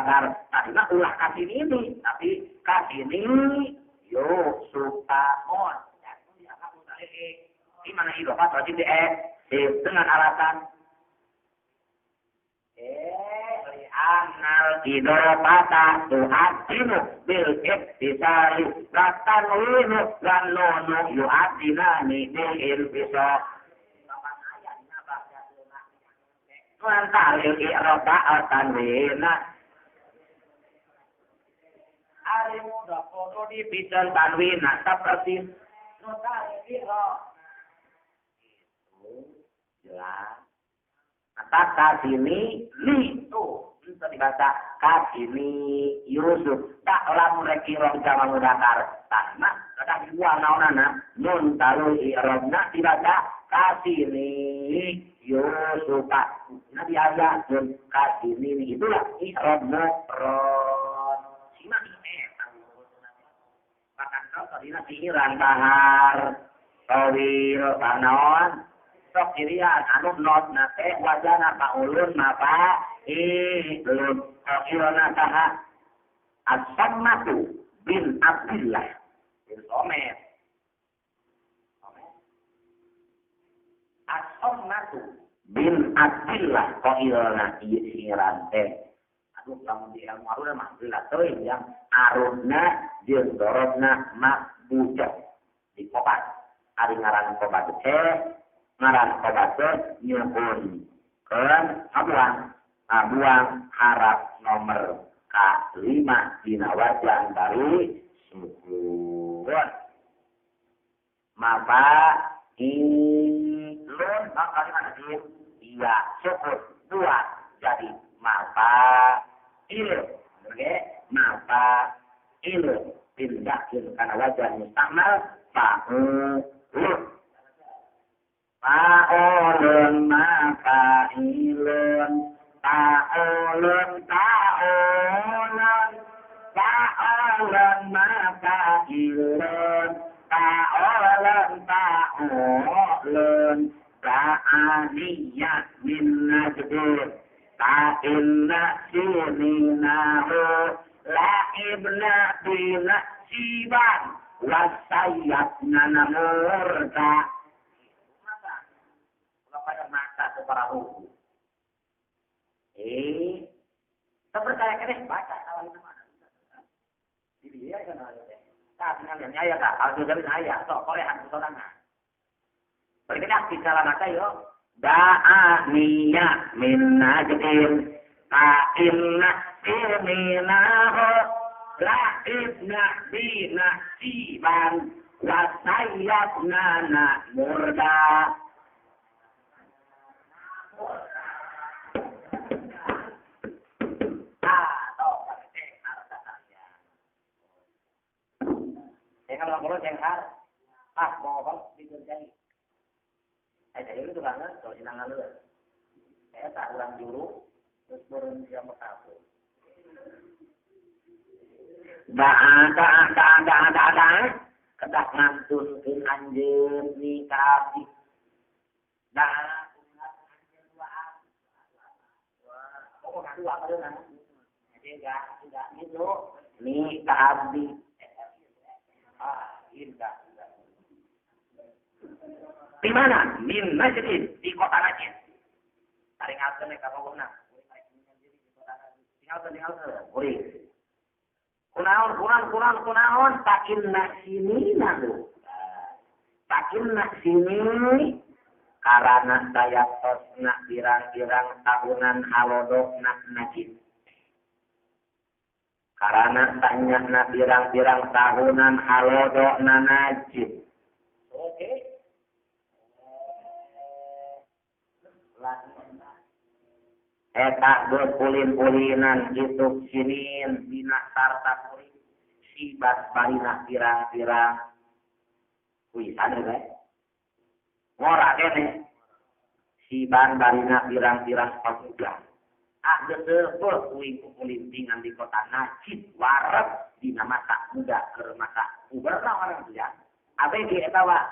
mudakar. Tadi mah ulah kasih ini, tapi kasih ini Yusufa on. Di mana idofat wajib di dengan alasan anal idofata tu'adinu bil iktisali latanwinu lan nunu yu'adinani bil infisal. Lantaril i'roba al-tanwina ari mudah kodo dipisah tanwina seperti notari i'rob. Itu jelas. Maka kasini li tuh bisa dibaca kasini Yusuf tak lamun rek i'rob jama mudakar tanah kedah dibuang naonana nun talu i'robna dibaca kasini Yusufa. Nabi ada nun kasini itulah i'rob mufrad. Simak bahkan kalau dina siiran bahar tawil panaon sok irian anu not na teh wajana paulun mapa ilun qailana saha As-Sammatu bin Abdillah bin Somet. As-Sammatu bin Abdillah qailana ieu siiran teh. Aduh lamun di ilmu aruna mah geula teuing yang aruna jeung dorobna makbujah di kobat. Ari ngaran kobat teh ngaran kobat teh nyuhun keun ngabuang harap nomor K5 dina wajan bari sukun. Mapa ilun maka mana iya sukun dua jadi mapa il, oke, mapa il pindahkeun kana wajan mustakmal fa'ulun fa'ulun mafa'ilun fa'ulun ta'ulun fa'ulun mafa'ilun fa'ulun ta'ulun ta'aniyah min najdin ta'inna sininahu la ibna bina siban wasayatna namurta. Kalau pada mata ke para hukum. Tak percaya kene baca awal itu mana. Di dia kan ada teh. Tak dengan yang aya tak, kalau dari aya sok korehan sorangan. Berbeda bicara mata yo. Da'aniya min najdin ta'inna siminahu la ibna bina siban wasayatna na murda. Kalau kalau cenghar, ah mau apa dikerjain? Saya itu banget, kalau senang lu. Saya tak ulang dulu, terus turun dia mau kabur. Daa daa daa daa daa daa, kedah ngantunkeun anjeun ni ka abdi. Daa anjeun dua abdi. Wah, pokokna dua bareunana. Jadi enggak gitu. Ni ka abdi. Ah, indah. Di mana? Min Najdin, di kota Najd. Taringalkeun ka pokokna. Tinggalkeun. Kuring. Kunaon, kunaon, kunaon, kunaon, takinna sinina lu. Takinna sini karana saya tosna pirang-pirang tahunan halodokna Najd. Karana tanyana pirang-pirang tahunan halodokna Najd. Oke. Eta berkulin-kulinan itu sinin bina sarta kulit sibat barina pirang-pirang kuisan ge ngora kene siban barina pirang-pirang pemuda ah geus kuing kulintingan di kota Najd wareg dina masa muda keur masa puberna orang dia abg eta wa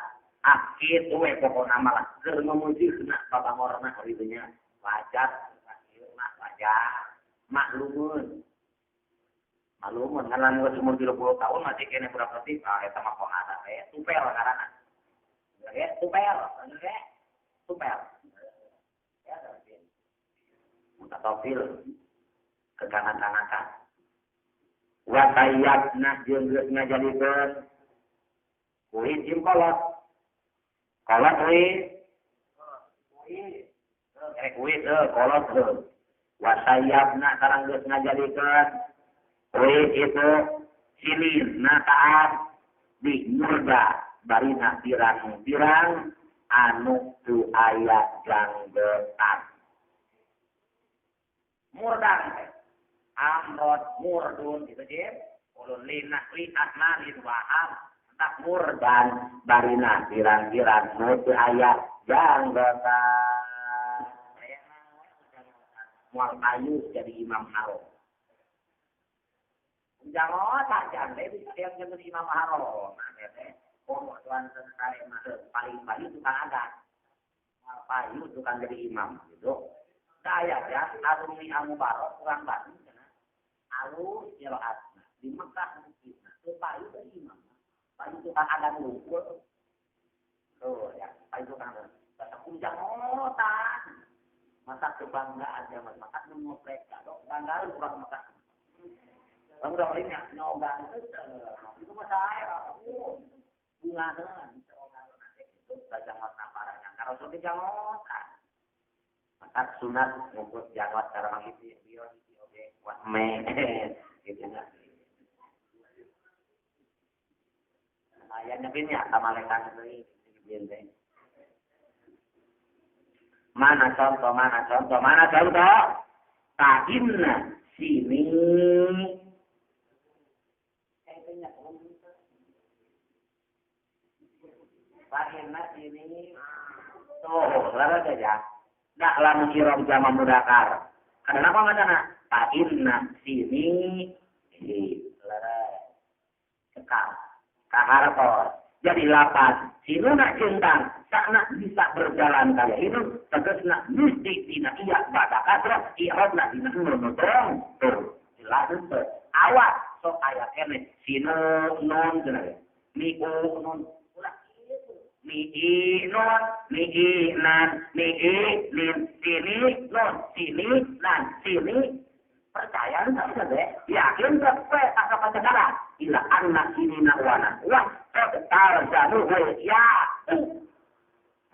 ah kitu we pokona mah keur ngomujihna babangorna haritunya wajar wajar maklumun
Malumun kan lamun geus umur 30 tahun masih keneh budak leutik, ah eta mah kohana we, tupel ngaranna. Ya, tupel, ya, tupel. Ya, mutafil kekanak-kanakan. Wa tayyabna jeung geus ngajadikeun kulit jeung kolot. Kolot kulit. Kulit. Kulit kolot heuh. Wa tayyabna sareng geus ngajadikeun kulit itu silin nataat di murda barina pirang-pirang anu teu aya janggetan. Murdang teh amrod murdun gitu je ulun linah liat malin waham tak murdan barina pirang-pirang nu teu aya janggetan. Moal payu jadi imam haram. Jangan jangan bisa yang jadi imam haram. Nah teh komo tuan sekali mah paling payu tukang adat. Moal payu tukang jadi imam gitu. Saya ya alumni Al-Mubarok kurang Bandung cenah. Alus qiraatna di Mekah masjidna teu payu jadi imam. Payu tukang adat ngumpul. Tuh ya, payu tukang adat. Bahasa kunjangotan. Masa kebanggaan zaman maka nu ngoprek dok bangga urang Mekah. Bang udah lainnya nyogan itu mah saya bunga heula itu bajangot naparanya kalau sudah jangotan. Maka sunat ngumpul janggot cara mangiti bio oge kuat me gitu nya. Lumayan nyepinnya kamalekan deui teh. Mana contoh, mana contoh, mana contoh? Ta'inna sini. Ta'inna sini. Tuh, lalu aja. Dak lamun irob jama mudakar. Kenapa macana? Ta'inna sini. Lere. Cekal. Kahartos. Jadi lapas. Sinuna centang. Sakna bisa berjalan kaya itu. Tegesna mesti tina iya bada kasrah. I'rabna dina nun terong. Tuh. Jelas itu. Awas. Sok aya keneh. Sinu nun. Mi'u nun. Ulah itu. Mi'i nun. Mi'i nan. Mi'i lin. Sini nun. Sini nan. Sini. Percaya enggak deh? Yakin enggak? Tak apa-apa. Ila anna sini na wana. Wah, tarzanuhu ya.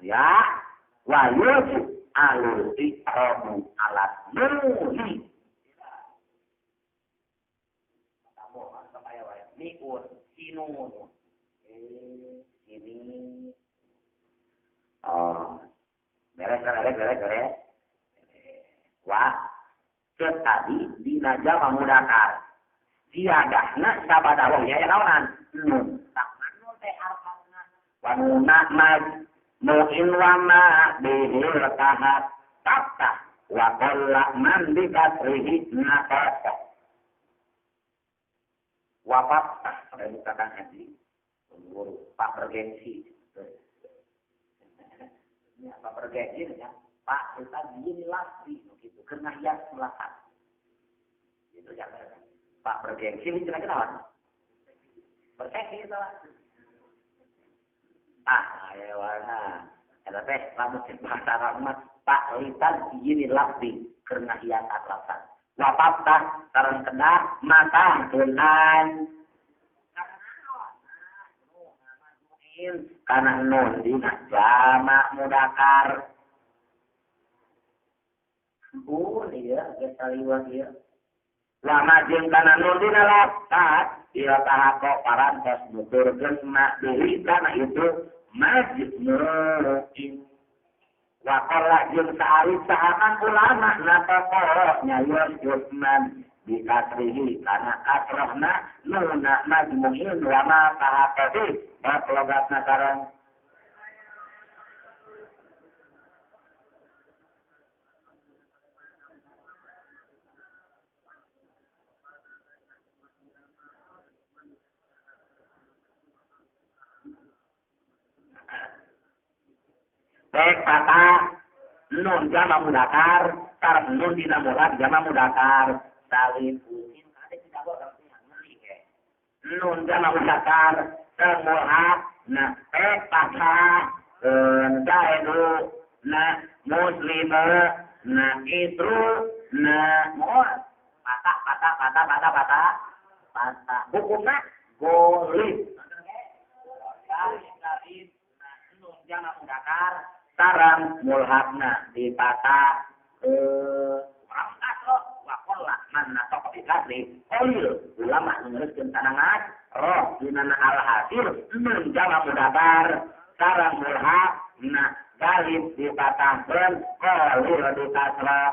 Ya, wa yusu alul iqramu alat nuni. Mi'un, sinun. Ini. Oh. Beres, beres, beres, beres. Wah. Tadi dina jama mudakar. Ziadahna sabada wong ya naonan. Nun. Tak manul teh harfana. Wa nuna maj mu'in wa ma bihil tahat tata wa qalla man bi kasrihi naqasa. Wa fattah saya bukakan haji. Guru Pak bergengsi. Ini apa bergengsi ya? Pak kita gini lagi gitu karena hias melakat. Itu jangan Pak bergengsi ini kira-kira apa? Bergengsi itu lah. Ah, ayo warna. Eta teh lamun bahasa Arab mah Pak litan gini lagi karena hias lafaz. Wa fattah sareng kedah mata tunan. Karena nun dina jamak mudakar. Ampun iya, geus saliwat ieu. Lama jeung kana nun dina lafaz, ieu tahaqo parantos nuturkeun ma deui kana itu majmu'in. Wa qala jeung saalit sahaman ulama natoqo nyayos Utsman bi kasrihi kana kasrohna nuna majmu'in wa ma tahaqo bab logatna sareng Baik kata nun jama mudakar, sareng nun dina murad jama mudakar. Salin usin kade tidak boleh.
Nun jama muzakkar mulhaq na patah zaidu na muslima na isru na mu'ad patah patah patah patah patah patah hukumna golib nun jama muzakkar sareng mulhaqna dipatah kasroh wa qalla man nataqa bi kasri qalil ulama meneruskeun tanangan roh dinana alhasil nun jama mudabar sareng mulhaqna galib dipatahkeun qalil dikasroh.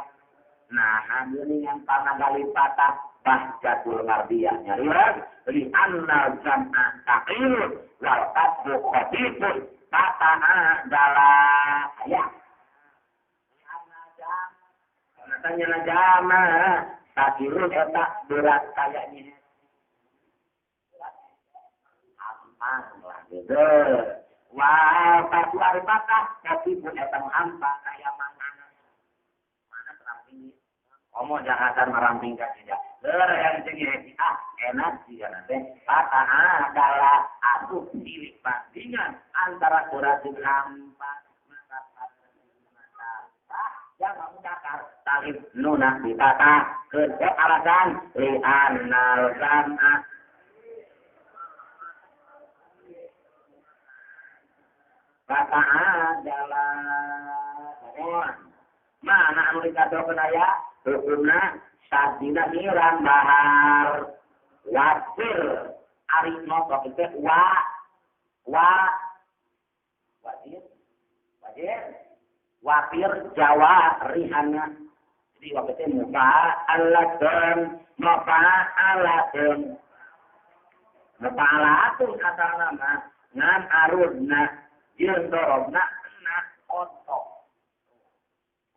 Nah geuningan panagalib patah bahjatul mardiyah nyarios li annal jam'a taqil wal qadru khafifun patah adalah aya tanya jama takirun eta berat kayaknya ampang lah gitu wah patu ari patah tapi pun eta ampang kaya mana mana teramping komo jahatan meramping ka tidak ler yang tinggi ah enak jika nanti patah adalah atuh pilih bandingan antara berat jeung ampang jangan mudakar talib nuna dipatah ke alasan li annal jam'a patah adalah mana anu dikatokeun aya hukumna sadina mirang bahar wasir ari notok teh wa wa wajir wajir wafir Jawa rihana. Jadi waktu itu mufa'alatun mufa'alatun mufa'alatun kata nama ngan arudna jeung dorobna na otok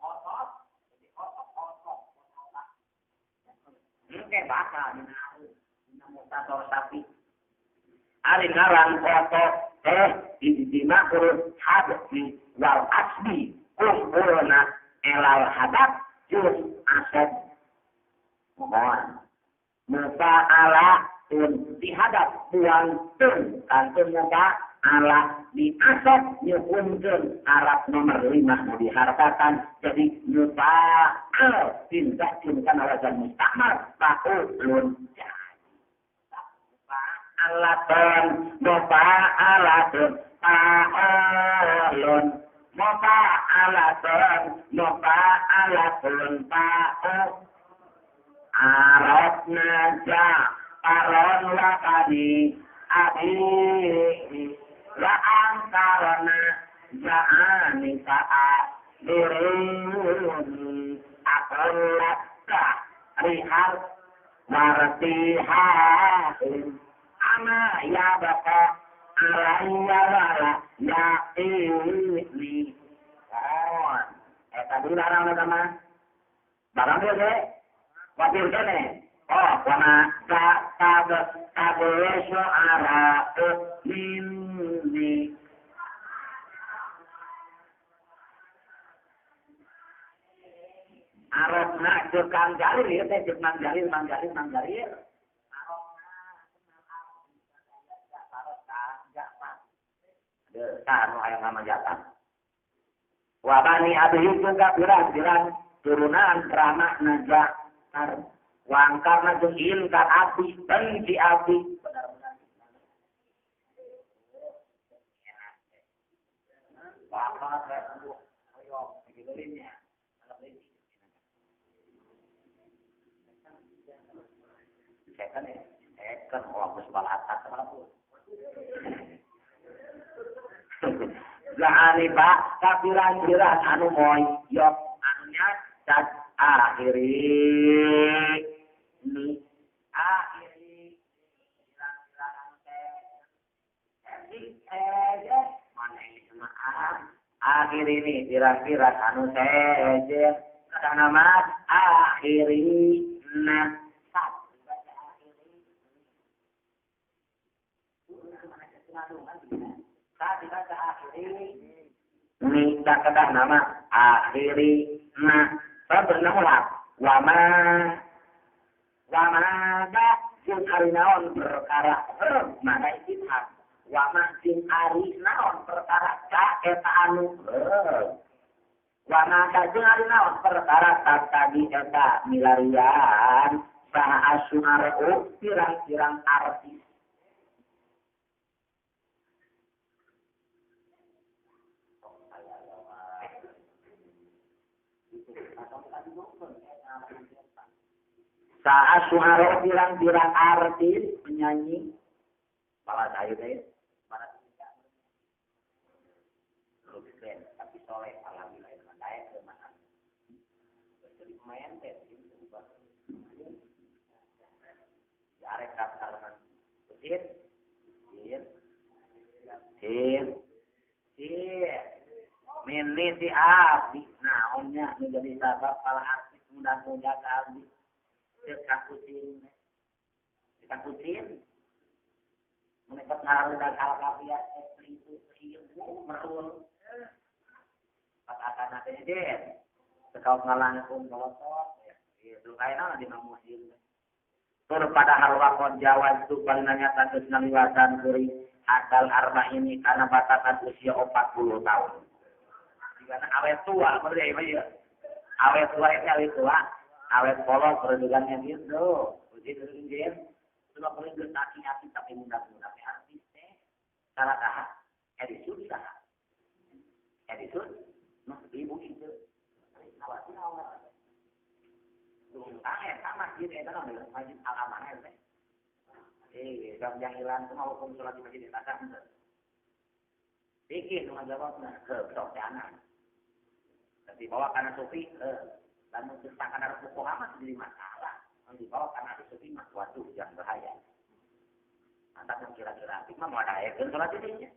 otot jadi otok otok engke bakal dina arud dina mutator sapi ari ngaran otok teh dijima huruf hadbi wal asbi kumpulna elal hadap jeung asab mohon mufa'alatun dihadap buangkeun kantun mufa'ala di asab nyuhunkeun harap nomor 5 nu diharakakan jadi mufa'al tindakkeun kana wazan mustakmal fa'ulun mufa'alatun mufa'alatun fa'ulun mufa'alatun mufa'alatun fa'ul arabna ja'faron wa bani abihi wa angkarna ja'ani sa'a diruni aqullaka rihal wartihain ana ya baqa alaiya wala ya'ini. Oh, eta dulu barang eta mah. Barang teh ge wapir kene. Oh, wana ka ka ka ara minni. Arabna jeung Kang Jarir ieu teh jeung Mang Jarir, Mang Jarir, Mang Jarir. Tah nu aya ngamajatan. Wa bani abihi juga pirang-pirang turunan ramah najah wangkarna jeung inkar api benci api benar-benar. Bapak hoyong digeulinnya. Setan ya, setan orang geus balatan sama pun. Zahani pak kafiran-firan anu moyok anunya dan akhiri ni akhiri pirang-pirang teh mana ini maaf akhiri ni pirang-pirang anu sejen kata nama akhiri nah dibaca akhiri ni tak kedah nama akhiri nah bernama wama wama da
jeung ari naon perkara herb mana istihad wa ma jeung ari naon perkara ka eta anu herb wa ma jeung ari naon perkara tadi eta milarian saha asumaru pirang-pirang artis saat suara pirang-pirang artis penyanyi malah saya deh malah tidak keren tapi soleh alhamdulillah daek ke mana jadi pemain teh arek salaman sir sir sir sir milih si abdi naonnya nu jadi sabab para artis muda-muda ka abdi kakucing kakucing menekat ngaruh dan alkafiah itu ieu merul patakan teh den sekau ngalangkung kolotot itu kaena di mamusin tur padahal wakon Jawa itu paling nyata geus ngaliwatan kuring akal arba ini karena batasan usia 40 tahun jigana awet tua berarti ieu awet tua itu awet tua awet kolot peredugannya gitu begitu njen sebab paling geus aki-aki tapi muda-muda teh artis teh salah saha Edison saha Edison mah ibu itu nawati naon tah eta masjid eta naon masjid Al-Amanah teh jam jahilan kumaha hukum salat di masjid eta sah pikir nu ngajawabna heuh sok teh anak tapi bawa kana sufi lamun teu kana fuqaha mah jadi masalah mun dibawa kana sufi mah waduh yang bahaya mantap kira-kira apik mah moal daekeun salat di dinya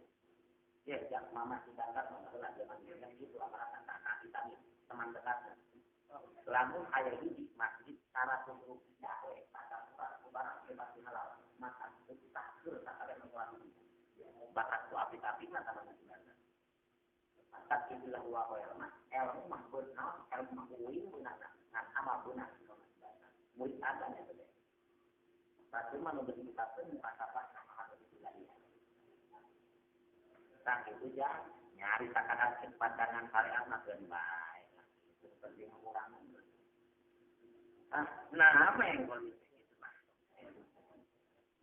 ya jak mama si dantar mah heula zaman yang gitu amaratan tak kita teman dekat lamun aya hiji masjid 100 rupiah we pasar barang pasti halal maka takdir tak ada mengurangi bakat ku api-api mah sama sebenarnya maka inilah wa ilmu ilmu mah beunang ilmu mah uing beunang ngan amal beunang murid agan eta teh satu mah nu geus dipaskeun muhasabah sama hal itu lagi tah itu ja nyari sakadar pandangan syariat mah keun bae itu penting urang ah nah apa yang boleh itu mah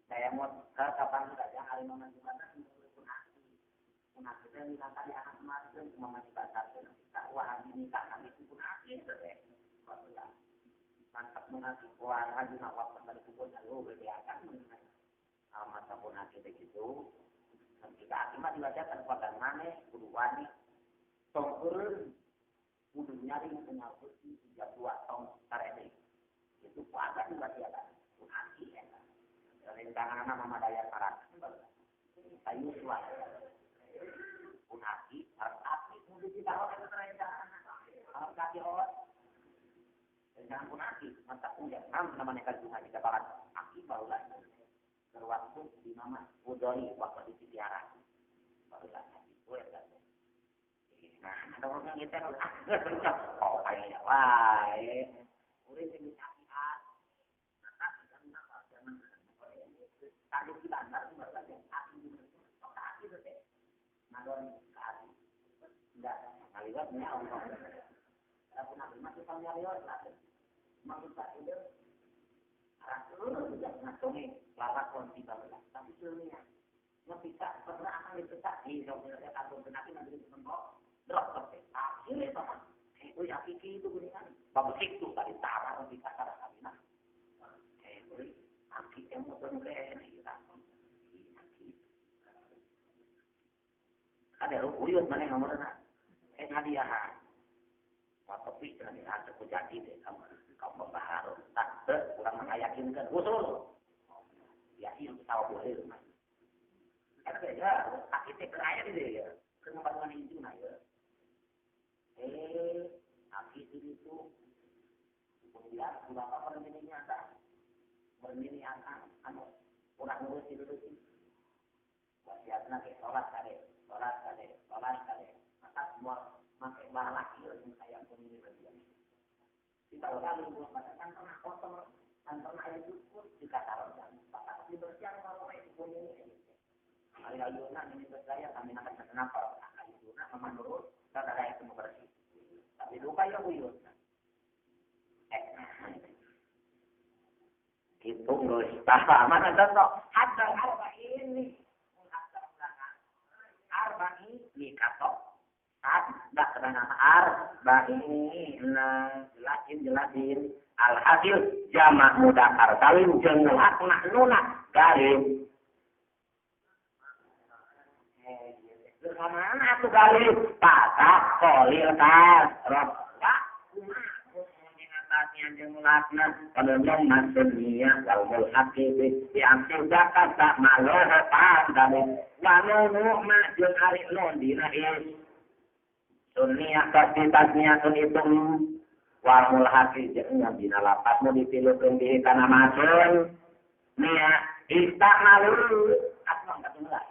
saya mau ke kapan saja hari mana di mana pun aki teh minta di anak emaskeun kumaha dibatarkeun wah haji nikah kami pun aki teh mantap munaki wah haji mah waktu dari kubur lalu bebeakan mata pun aki teh gitu ketika aki mah dibacakan kuatan maneh kudu wani tong eureun kudu nyari penyakit 32 tong tarede itu kuatan dibacakan pun aki eta rencangan mama daya saran sayuswa pun aki harus aki kudu ditahu eta rencangan harus aki ot rencangan pun aki mantap punya namanya kajuhan di barat aki barulah berwaktu di mama budoi waktu di tiara barulah aki eta nah ada orang yang kita oh kayaknya wae urang sing tadi di bandar baru aki aki itu teh ngadon ke aki enggak ngaliwat nya Allah pun aki masih panyarios lah maksud tak itu arah seluruh juga ngatungi lalakon di barulah tapi seluruhnya nggak pernah akan dipecat di dokter atau penaki nanti ditempo drop teh akhirnya pak wih aki itu geuningan bagus itu tadi tara di kasar kabina wih aki teh motor kene ieu ada uyut mana nomorna hadiah tapi cenah dihancur ku jadi deh kamu kaum pembaharu tak teu urang mah yakinkeun usul ya ieu sawa boleh mah eta ya aki teh keur aya di dieu ya keur ngabandungan injuna ya aki itu kemudian bapak bermini nyata bermini akang anu urang ngurus dilurusin wasiatna ke salat kade salat kade salat kade maka semua make balak ieu sing hayang pun ini bagian kita kali buat kan pernah kotor kan pernah aya cukur dikatakan Ayeuna ini saya kami akan kenapa? Ayeuna menurut kada aya teu bersih. Tapi luka ya uyut. Itu geus tah mana contoh hatta arba'in arba'in katok hadda kana arba'in jelasin alhasil jamak mudzakkar salim jeung mulhaqna nuna galim mana atuh galim patah qalil kasroh wa jeung mulakna panenong maksudnya wal mulhaqi bi amsil zakat tak maloh pandami wa nunu ma jeung ari nun dina is sunniya pasti tasniyatun itu wal mulhaqi jeung dina lapat nu ditilukeun di kana masun nia istamalu atuh katulah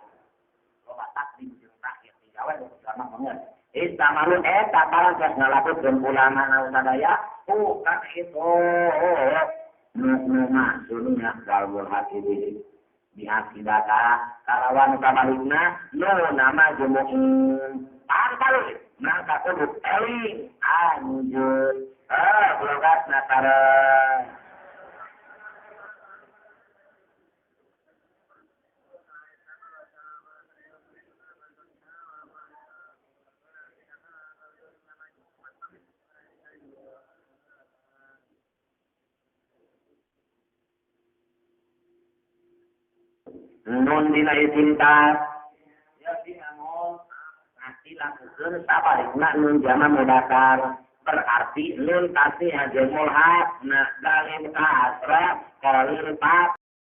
loba takdim jeung takhir digawe ulama banget istamalu eta barang geus ngalakukeun ulama na sadaya bukan itu maksudnya wal mulhaqi biakidata kalawan kabalikna nu nama jumu'in pantal mangka kudu eling anjeun logatna sareng nun dina isim tas ya dinamol nanti lakukeun sabalikna nun jama mudzakkar berarti nun tasnih jeung mulhaq na galim kasra qalil pat.